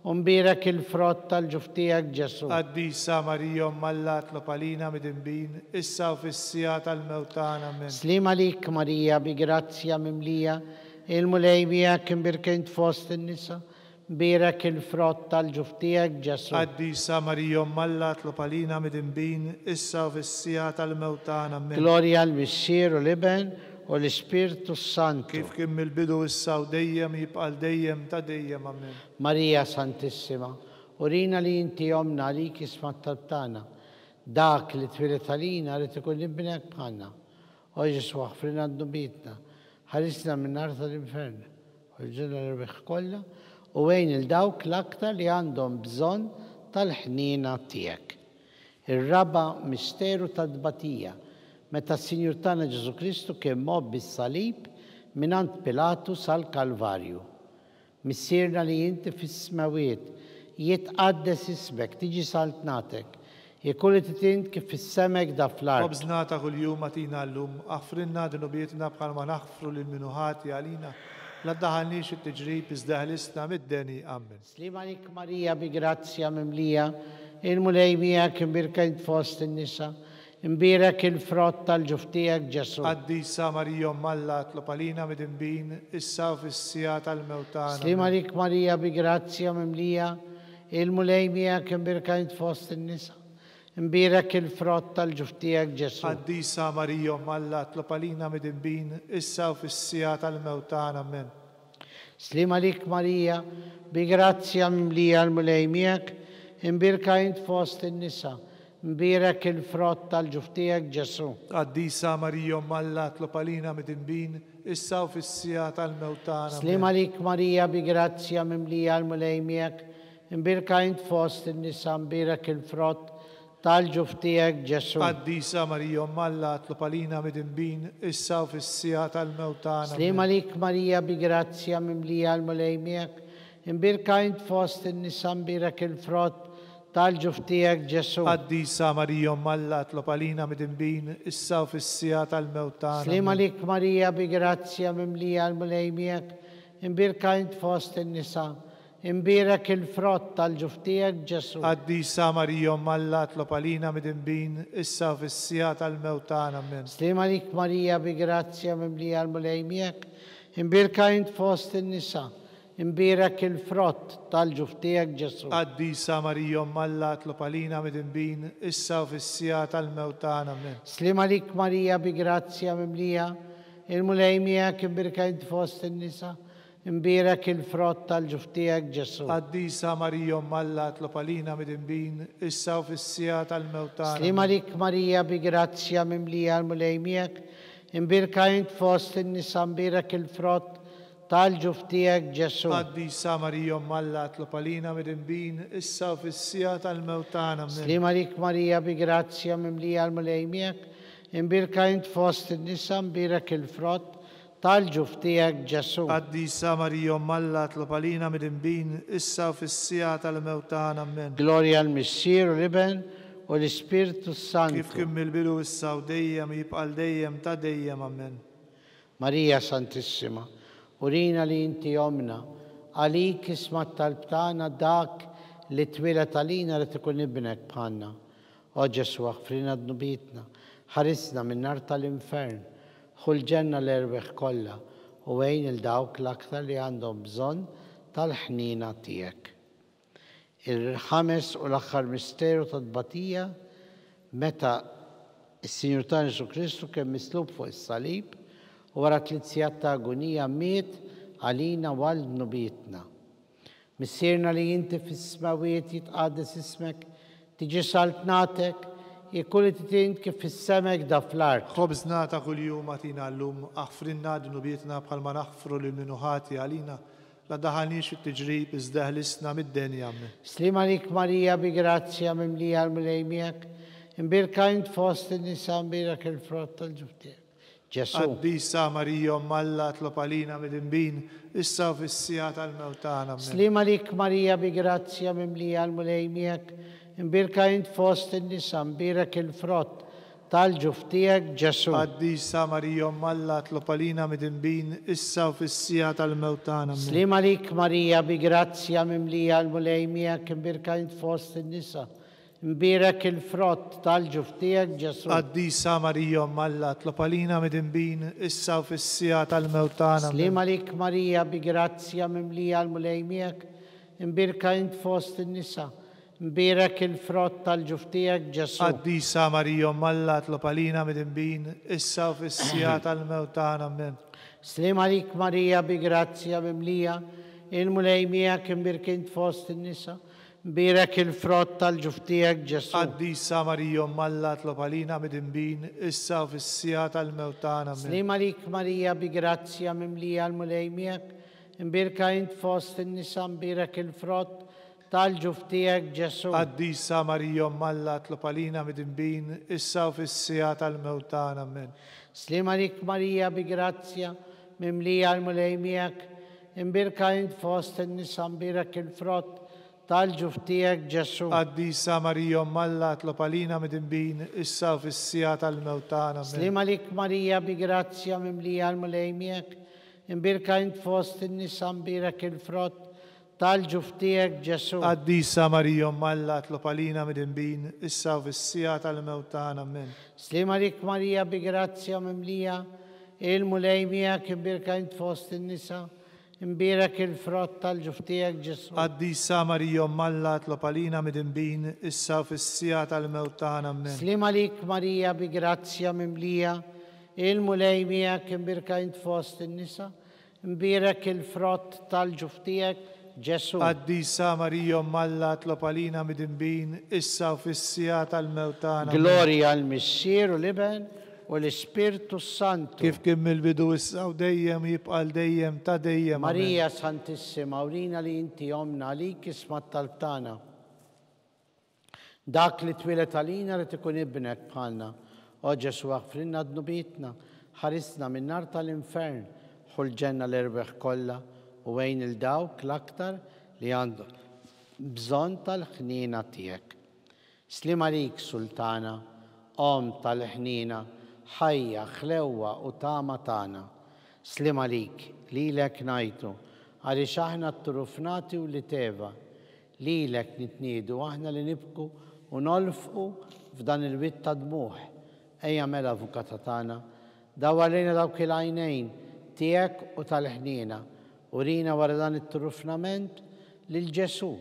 u mbierek il-frott tal-ġuf tiegħek, Ġesù. Qaddisa Marija Omm Alla tlob għalina midinbin, issa u fis-siegħa tal-mewt tagħna. Ammen. Sliem għalik Marija bi grazzja mimlija, il-Mulej miegħek, imbierka int fost in-nisa, Mbierek il-frott tal-ġuf tiegħek, Ġesù. Qaddisa Marija Omm Alla tlob għalina midinbin, issa u fis-siegħa tal-mewt tagħna. Ammen. Glorja l-Missier u l-Iben u l-Ispirtu s-Santu. Kif kien mill-bidu issa u dejjem jibqa' għal dejjem ta' dejjem. Ammen. Marija Santissima, urina li inti Ommna għalik jisma' t-talb tagħna. Dak li twieled għalina ried ikun ibnek bħalna. O Ġesù aħfrilna dnubietna, ħarisna min-nar tal-infern. Ħorġilna l-erwieħ kollha u għin 'il dawk l-aktar li għandhom bżonn tal-ħniena tiegħek. Ir-raba' misteru tat-tbatija, meta s-Sinjur tagħna Ġesù Kristu kien mgħobbi s-salib mingħand Pilatu sal-Kalvarju. Missierna li inti fis-smewwiet, jitqaddes ismek, tiġi saltnatek, ikun li trid int kif fis-sema hekk da fl-art. Ħobżna ta' kuljum agħtina llum, aħfrilna dnubietna bħalma naħfru lil min hu ħati għalina. La ddaħħalniex fit-tiġrib, iżda eħlisna mid-deni. Ammen. Sliem għalik Marija bi grazzja mimlija, il-Mulej miegħek, imbierka int fost in-nisa, imbierek il-frott tal-ġuf tiegħek Ġesù. Qaddisa Marija Omm Alla, itlob għalina midinbin, issa u fis-siegħa tal-mewt tagħna. Sliem għalik Marija bi grazzja mimlija, Il-Mulej miegħek imbierka int fost in-nisa, imbierek il-frott tal-ġuf tiegħek Ġesù. Qaddisa Marija Omm Alla, itlob għalina midinbin, issa u fis-siegħa tal-mewt tagħna. Ammen. Sliem għalik Marija, bi grazzja mimlija l-Mulej miegħek, imbierka int fost in-nisa, mbierek il-frott tal-ġuf tiegħek Ġesù. Qaddisa Marija Omm Alla, itlob għalina midinbin, issa u fis-siegħa tal-mewt tagħna. Ammen. Sliem għalik Marija, bi grazzja mimlija l-Mulej miegħek, imbierka int fost in-nisa, mbierek il-frott tal-ġuf tiegħek Ġesù. Qaddisa Marija Omm Alla, itlob għalina midinbin, issa u fis-siegħa tal-mewt tagħna. Sliem Ammen. għalik Marija, bi grazzja mimlija l-Mulej miegħek, imbierka int fost in-nisa, mbierek il-frott tal-ġuf tiegħek Ġesù. Qaddisa Marija Omm Alla, itlob għalina midinbin, issa u fis-siegħa tal-mewt tagħna. Sliem Ammen. għalik Marija, bi grazzja mimlija l-Mulej miegħek, imbierka int fost in-nisa, imbierek il-frott tal-ġuf tiegħek Ġesù. Qaddisa Marija Omm Alla, itlob għalina midinbin, issa u fis-siegħa tal-mewt tagħna. Ammen. Sliem għalik Marija, bi grazzja mimlija l-Mulej miegħek, imbierka int fost in-nisa, imbierek il-frott tal-ġuf tiegħek Ġesù. Qaddisa Marija Omm Alla, itlob għalina midinbin, issa u fis-siegħa tal-mewt tagħna. Ammen. Sliem għalik Marija, bi grazzja mimlija, il-Mulej miegħek, imbierka int fost in-nisa, imbierek il-frott tal-ġuf tiegħek Ġesù. Qaddisa Marija Omm Alla, itlob għalina midinbin, issa u fis-siegħa tal-mewt tagħna. Sliem għalik Marija, bi grazzja mimlija l-Mulej miegħek, imbierka int fost in-nisa, imbierek il-frott tal-ġuf tiegħek Ġesù. Qaddisa Marija Omm Alla, itlob għalina midinbin, issa u fis-siegħa tal-mewt tagħna. Ammen. Sliem għalik Marija, bi grazzja mimlija l-Mulej miegħek, imbierka int fost in-nisa, imbierek il-frott tal-ġuf tiegħek Ġesù. Qaddisa Marija Omm Alla, itlob għalina midinbin, issa u fis-siegħa tal-mewt tagħna. Ammen. Glorja l-Missier u l-Iben u l-Ispirtu s-Santu. Kif kien mill-bidu issa u dejjem jibqa' għal dejjem ta' dejjem. Ammen. Marija Santissima, urina li inti ommna, għalik isma' t-talb tagħna dak li twieled għalina li tkun ibnek bħalna. O Ġesù, aħfrilna dnubietna, ħarisna min-nar tal-infern, ħu l-ġenna l-erwieħ kollha u għin 'il dawk l-aktar li għandhom bżonn tal-ħniena tiegħek. Il-ħames u l-aħħar misteru tat-tbatija, meta s-Sinjur tagħna Ġesù Kristu kien mislub fuq is-salib u wara tliet sigħat ta' agunija miet għalina u għal dnubietna. Missierna li inti fis-smawiet, jitqaddes ismek, tiġi saltnatek, ikun li trid int kif fis-sema hekk da fl-art. Ħobżna ta' kuljum agħtina llum, aħfrilna dnubietna bħalma naħfru lil min hu ħati għalina. La ddaħħalniex fit-tiġrib, iżda eħlisna mid-deni. Ammen. Sliem għalik Marija, bi grazzja mimlija l-Mulej miegħek, imbierka int fost in-nisa, imbierek il-frott tal-ġuf tiegħek. Ġesù. Qaddisa Marija Omm Alla tlob għalina midinbin, issa u fis-siegħa tal-mewt tagħna. Ammen. Sliem għalik Marija bi grazzja mimlija l-Mulej miegħek, imbierka int fost in-nisa, mbierek il-frott tal-ġuf tiegħek Ġesù. Qaddisa Marija Omm Alla tlob għalina midinbin, issa u fis-siegħa tal-mewt tagħna. Ammen. Sliem għalik Marija bi grazzja mimlija l-Mulej miegħek, imbierka int fost in-nisa, Mbierek il-frott tal-ġuf tiegħek, Ġesù. Qaddisa Marija Omm Alla, tlob għalina midinbin, issa u fis-siegħa tal-mewt tagħna. Ammen. Sliem għalik Marija, bi grazzja mimlija l-Mulej miegħek, imbierka int fost in-nisa, mbierek il-frott tal-ġuf tiegħek, Ġesù. Qaddisa Marija Omm Alla, tlob għalina midinbin, issa u fis-siegħa tal-mewt tagħna. Ammen. Sliem għalik Marija, bi grazzja mimlija, il-Mulej miegħek, imbierka int fost in-nisa, Mbierek il-frott tal-ġuf tiegħek, Ġesù. Qaddisa Marija Omm Alla tlob għalina midinbin, issa u fis-siegħa tal-mewt tagħna. Ammen. Sliem għalik Marija bi grazzja mimlija l-Mulej miegħek, imbierka int fost in-nisa mbierek il-frott tal-ġuf tiegħek, Ġesù. Qaddisa Marija Omm Alla tlob għalina midinbin, issa u fis-siegħa tal-mewt tagħna. Ammen. Sliem għalik Marija bi grazzja mimlija l-Mulej miegħek, Imbierka int fost in-nisa mbierek il-frott tal-ġuf tiegħek Ġesù. Qaddisa Marija Omm Alla tlob għalina midinbin issa u fis-siegħa tal-mewt tagħna. Ammen. Sliem għalik Marija bi grazzja mimlija l-Mulej miegħek, imbierka int fost in-nisa mbierek il-frott tal-ġuf tiegħek Ġesù. Qaddisa Marija Omm Alla tlob għalina midinbin issa u fis-siegħa tal-mewt tagħna. Ammen. Sliem għalik Marija bi grazzja mimlija Il-Mulej miegħek, imbierka int fost in-nisa, imbierek il-frott tal-ġuf tiegħek, Ġesù. Qaddisa Marija Omm Alla tlob għalina midinbin, issa u fis-siegħa tal-mewt tagħna. Ammen. Sliem għalik Marija bi grazzja mimlija, il-Mulej miegħek, imbierka int fost in-nisa, imbierek il-frott tal-ġuf tiegħek, Ġesù. Qaddisa Marija Omm Alla tlob għalina midinbin, issa u fis-siegħa tal-mewt tagħna. Ammen. Glorja għall-Missier u l-Iben u l-Ispirtu s-Santu. Kif kien mill-bidu issa u dejjem jibqa' għal dejjem ta' dejjem. Ammen. Marija Santissima, urina li inti Ommna, għalik isma' t-talb tagħna. Dak li twieled għalina rid ikun ibnek bħalna. O Ġesù aħfrilna dnubietna, ħarisna min-nar tal-infern, ħu l-ġenna l-erwieħ kollha u għin 'il dawk l-aktar li għandhom bżonn tal-ħniena tiegħek. Sliem għalik Sultana, Omm tal-ħniena, ħajja, ħlewwa u tama tagħna. Sliem għalik, lilek ngħajtu, għaliex aħna t-turufnati wlied Eva, Lilek nitniedu aħna li nibku u nolfqu f'dan il-wied ta' dmugħ. Ejja mela Avukata tagħna, dawwar lejna dawk il-għajnejn tiegħek u tal-ħniena, urina wara dan it-turufnament lil Ġesù,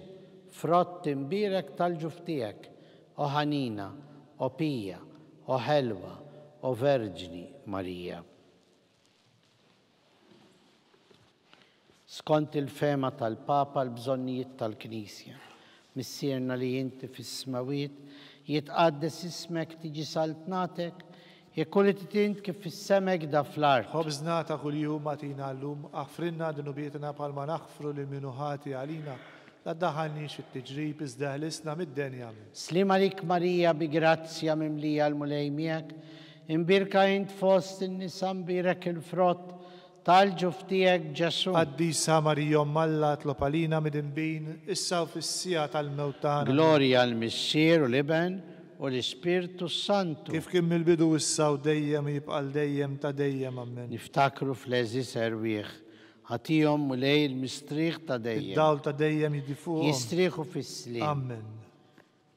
frott imbierek tal-ġuf tiegħek, o ħanina, o pija, o ħelwa, o Verġni Marija. Skont il-fehma tal-Papa l-bżonnijiet tal-Knisja. Missierna li inti fis-smewwiet, jitqaddes ismek, tiġi saltnatek, ikun li trid int kif fis-sema hekk da fl-art. Ħobżna ta' kuljum agħtina llum, aħfrilna dnubietna bħalma naħfru lil min hu ħati għalina, la ddaħħalniex fit-tiġrib iżda eħlisna mid-deni. Amen. Sliem għalik Marija bi grazzja mimlija l-Mulej miegħek, imbierka int fost in-nisa mbierek il-frott Tal-ġuf tiegħek, Ġesù. Qaddisa Marija Omm Alla tlob għalina midinbin, issa u fis-siegħa tal-mewt tagħna. Ammen. Glorja għall-Missier u l-Iben u l-Ispirtu s-Santu. Kif kien mill-bidu issa u dejjem u jibqa' għal dejjem ta' dejjem. Ammen. Niftakru fl-għeżież erwieħ. Agħtihom, Mulej, il-mistrieħ ta' dejjem. Id-dawl ta' dejjem jiddi fuqhom. Jistrieħu fis-sliem. Ammen.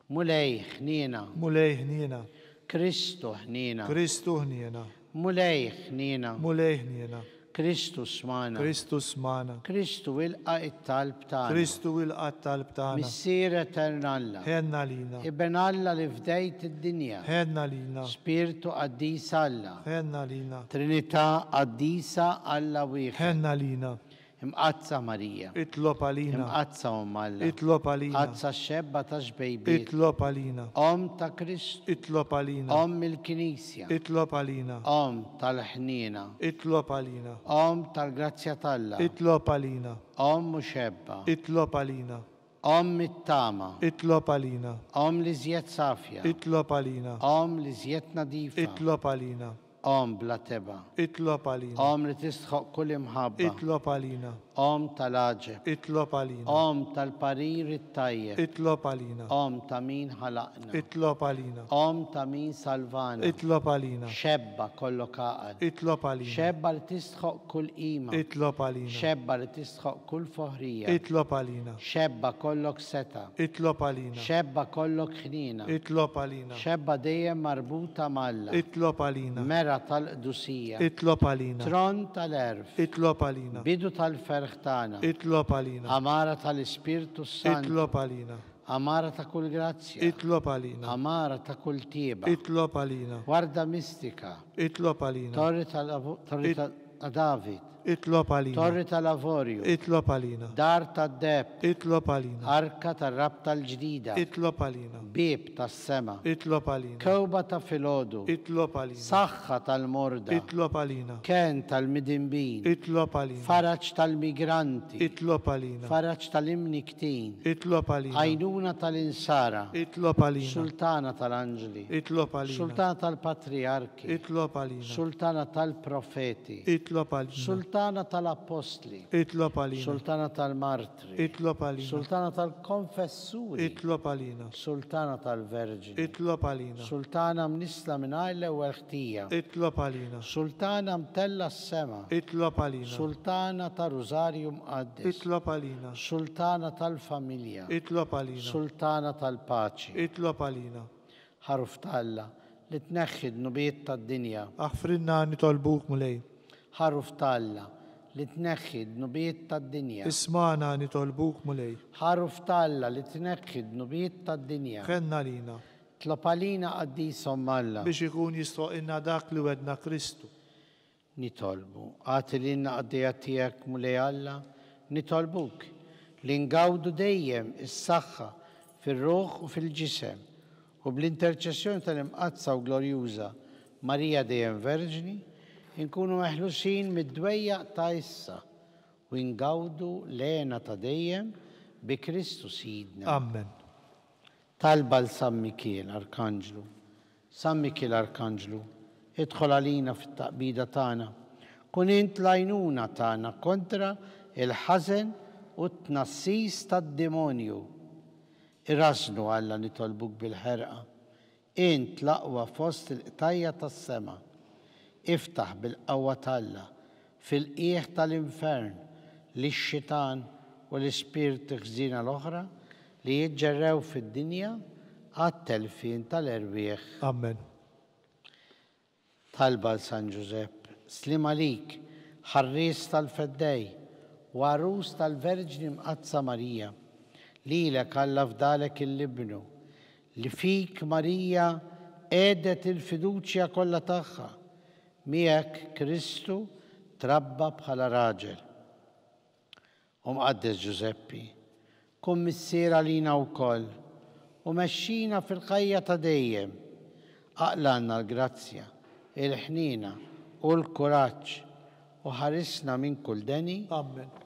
Mulej, ħniena. Mulej, ħniena. Kristu, ħniena. Kristu, ħniena. Mulej, ħniena. Mulej, ħniena. Kristu, smagħna. Kristu, smagħna. Kristu, ilqa' t-talb tagħna. Kristu, ilqa' t-talb tagħna. Missier etern Alla. Ħenn għalina. Iben Alla li fdejt id-dinja. Ħenn għalina. Spirtu qaddis Alla. Ħenn għalina. Trinità qaddisa Alla wieħed. Ħenn għalina. Imqaddsa Marija. Itlob għalina. Imqaddsa Omm Alla. Itlob għalina. Qaddsa x-xebba ta' xbejbiet. Itlob għalina. Omm ta' Kristu. Itlob għalina. Omm il-Knisja. Itlob għalina. Omm tal-ħniena. Itlob għalina. Omm tal-grazzja t'Alla. Itlob għalina. Omm u xebba. Itlob għalina. Omm it-tama. Itlob għalina. Omm l-iżjed safja. Itlob għalina. Omm l-iżjed nadifa. Itlob għalina. Omm bla tebgħa. Itlob għalina. Omm li tistħoqq kull imħabba. Itlob għalina. Omm tal-għaġeb. Itlob għalina. Omm tal-parir it-tajjeb. Itlob għalina. Omm ta' min ħalaqna. Itlob għalina. Omm ta' min salvana. Itlob għalina. Xebba kollok għaqal. Itlob għalina. Xebba li tistħoqq kull qima. Itlob għalina. Xebba li tistħoqq kull foħrija. Itlob għalina. Xebba kollok setgħa. Itlob għalina. Xebba kollok ħniena. Itlob għalina. Xebba dejjem marbuta m'Alla. Itlob għalina. Mera tal-qdusija. Itlob għalina. Tron tal-għerf. Itlob għalina. Bidu tal-ferħ tagħna. Itlob għalina. Għamara tal-Ispirtu s-Santu. Itlob għalina. Għamara ta' kull grazzja. Itlob għalina. Għamara ta' kull tjieba. Itlob għalina. Warda mistika. Itlob għalina. Torri tal-Torri ta' David. Itlob għalina. Torri tal-Avorju. Itlob għalina. Dar tad-deheb. Itlob għalina. Arka tar-Rabta l-Ġdida. Itlob għalina. Bieb tas-sema. Itlob għalina. Kewba ta' filgħodu. Itlob għalina. Saħħa tal-morda. Itlob għalina. Kenn tal-midinbin. Itlob għalina. Faraġ tal-migranti. Itlob għalina. Faraġ tal-imnikktin. Itlob għalina. Għajnuna tal-insara. Itlob għalina. Sultana tal-anġli. Itlob għalina. Sultana tal-patrijarki. Itlob għalina. Sultana tal-profeti. Itlob għalina. Sultana tal-appostli. Itlob għalina. Sultana tal-martri. Itlob għalina. Sultana tal-konfessuri. Itlob għalina. Sultana tal-verġni. Itlob għalina. Sultana mnissla mingħajr l-ewwel ħtija. Itlob għalina. Sultana mtella s-sema. Itlob għalina. Sultana ta' Rużarju Mqaddes. Itlob għalina. Sultana tal-familja. Itlob għalina. Sultana tal-paċi. Itlob għalina. Ħaruf t'Alla, li tneħħi d-dnubiet tad-dinja. Aħfrilna nitolbuk, Mulej. Ħaruf t'Alla, li tneħħi d-dnubiet tad-dinja. Ismagħna nitolbuk, Mulej. Ħaruf t'Alla, li tneħħi d-dnubiet tad-dinja. Ħenn għalina. Tlob għalina qaddis Omm Alla. Biex ikun jistħoqilna dak li wegħdna Kristu. Nitolbu, agħti lilna qaddejja tiegħek Mulej Alla, nitolbuk li ngawdu dejjem is-saħħa fir-ruħ u fil-ġisem, u bl-interċessjoni tal-Imqaddsa u Glorjuża Marija dejjem Verġni, inkunu meħlusin mid-dwejjaq ta' issa u ngawdu l-hena ta' dejjem bi Kristu Sidna. Ammen. Talba 'l San Mikiel Arkanġlu. San Mikiel Arkanġlu, idħol għalina fit-taqbida tagħna. Kun int l-għajnuna tagħna kontra l-ħażen u t-tnassis tad-demonju. Irażżnu Alla nitolbuk bil-ħerqa. Int l-aqwa fost il-qtajja' tas-sema. Iftaħ bil-qawwa t'Alla fil-qiegħ tal-infern lix-xitan u l-ispirti ħżiena l-oħra li jiġġerrew fid-dinja għat-telfien tal-erwieħ. Ammen. Talba għal San Ġużepp, Sliem għalik, ħarries tal-Feddej u għarus tal-Verġni Mqaddsa Marija. Lilek Alla fdalek il-Ibnu, li fik Marija qiegħdet il-fiduċja kollha tagħha. Miegħek Kristu trabba bħala raġel. O Mqaddes Ġużeppi, kun missier għalina wkoll u mexxina fil-ħajja ta' dejjem. Aqlgħalna l-grazzja, il-ħniena u l-kuraġġ u ħarisna minn kull deni. Ammen.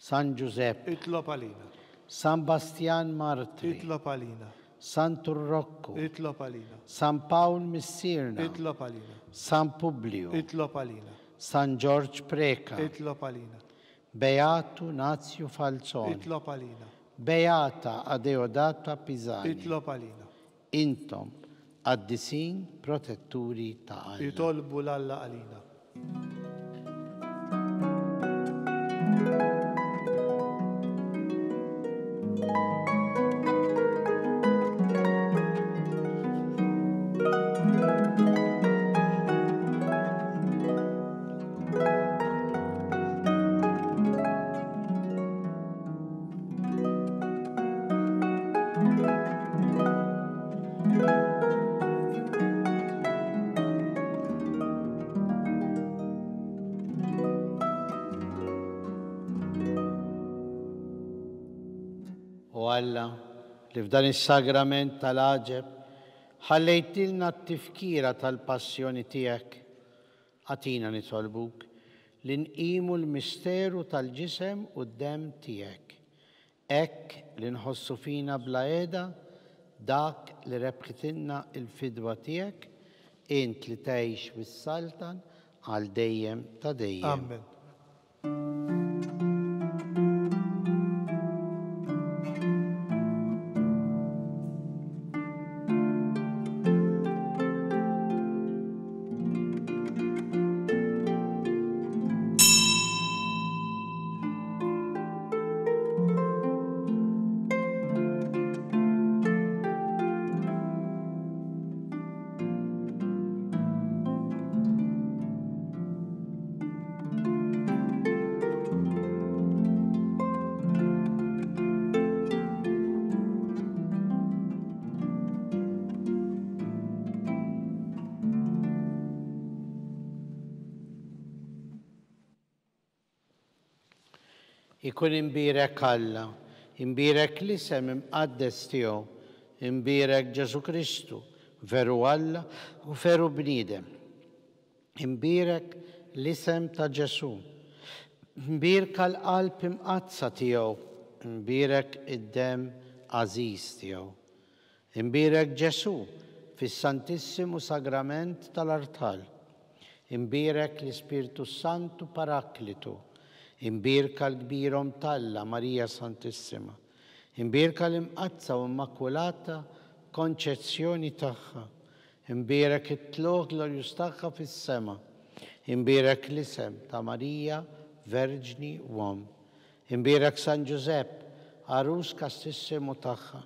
San Ġużepp. Itlob għalina. San Bastjan Martri. Itlob għalina. Santu Rokku. Itlob għalina. San Pawl Missierna. Itlob għalina. San Publiju. Itlob għalina. San Ġorġ Preca. Itlob għalina. Beatu Nazju Falzon. Itlob għalina. Beata Adeodata Pisani. Itlob għalina. Intom, qaddisin protetturi ta' Alla. Itolbu 'l Alla għalina. O Alla, li f'dan is-sagrament tal-għaġeb ħallejtilna t-tifkira tal-passjoni tiegħek, agħtina nitolbuk li nqimu l-misteru tal-ġisem u d-demm tiegħek, hekk li nħossu fina bla qiegħda dak li rebħitilna l-fidwa tiegħek Int li tgħix u ssaltan għal dejjem ta' dejjem. Amen. Ikun imbierek Alla, imbierek l-isem imqaddes tiegħu, imbierek Ġesù Kristu, veru Alla u veru bniedem. Imbierek l-isem ta' Ġesù. Imbierka l-qalb imqaddsa tiegħu, imbierek id-demm għażiż tiegħu. Imbierek Ġesù fis-Santissimu Sagrament tal-Artal. Imbierek l-Ispirtu s-Santu Paraklitu. Imbierka l-Kbir Omm t'Alla, Marija Santissima. Imbierka l-Imqaddsa u Immakulata Konċezzjoni tagħha. Imbierek it-tlugħ glorjuż tagħha fis-sema. Imbierek l-isem ta' Marija, Verġni u Omm. Imbierek San Ġużepp, għarus kastissimu tagħha.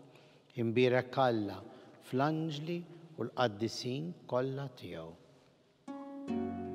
Imbierek Alla fl-anġli u l-qaddisin kollha tiegħu.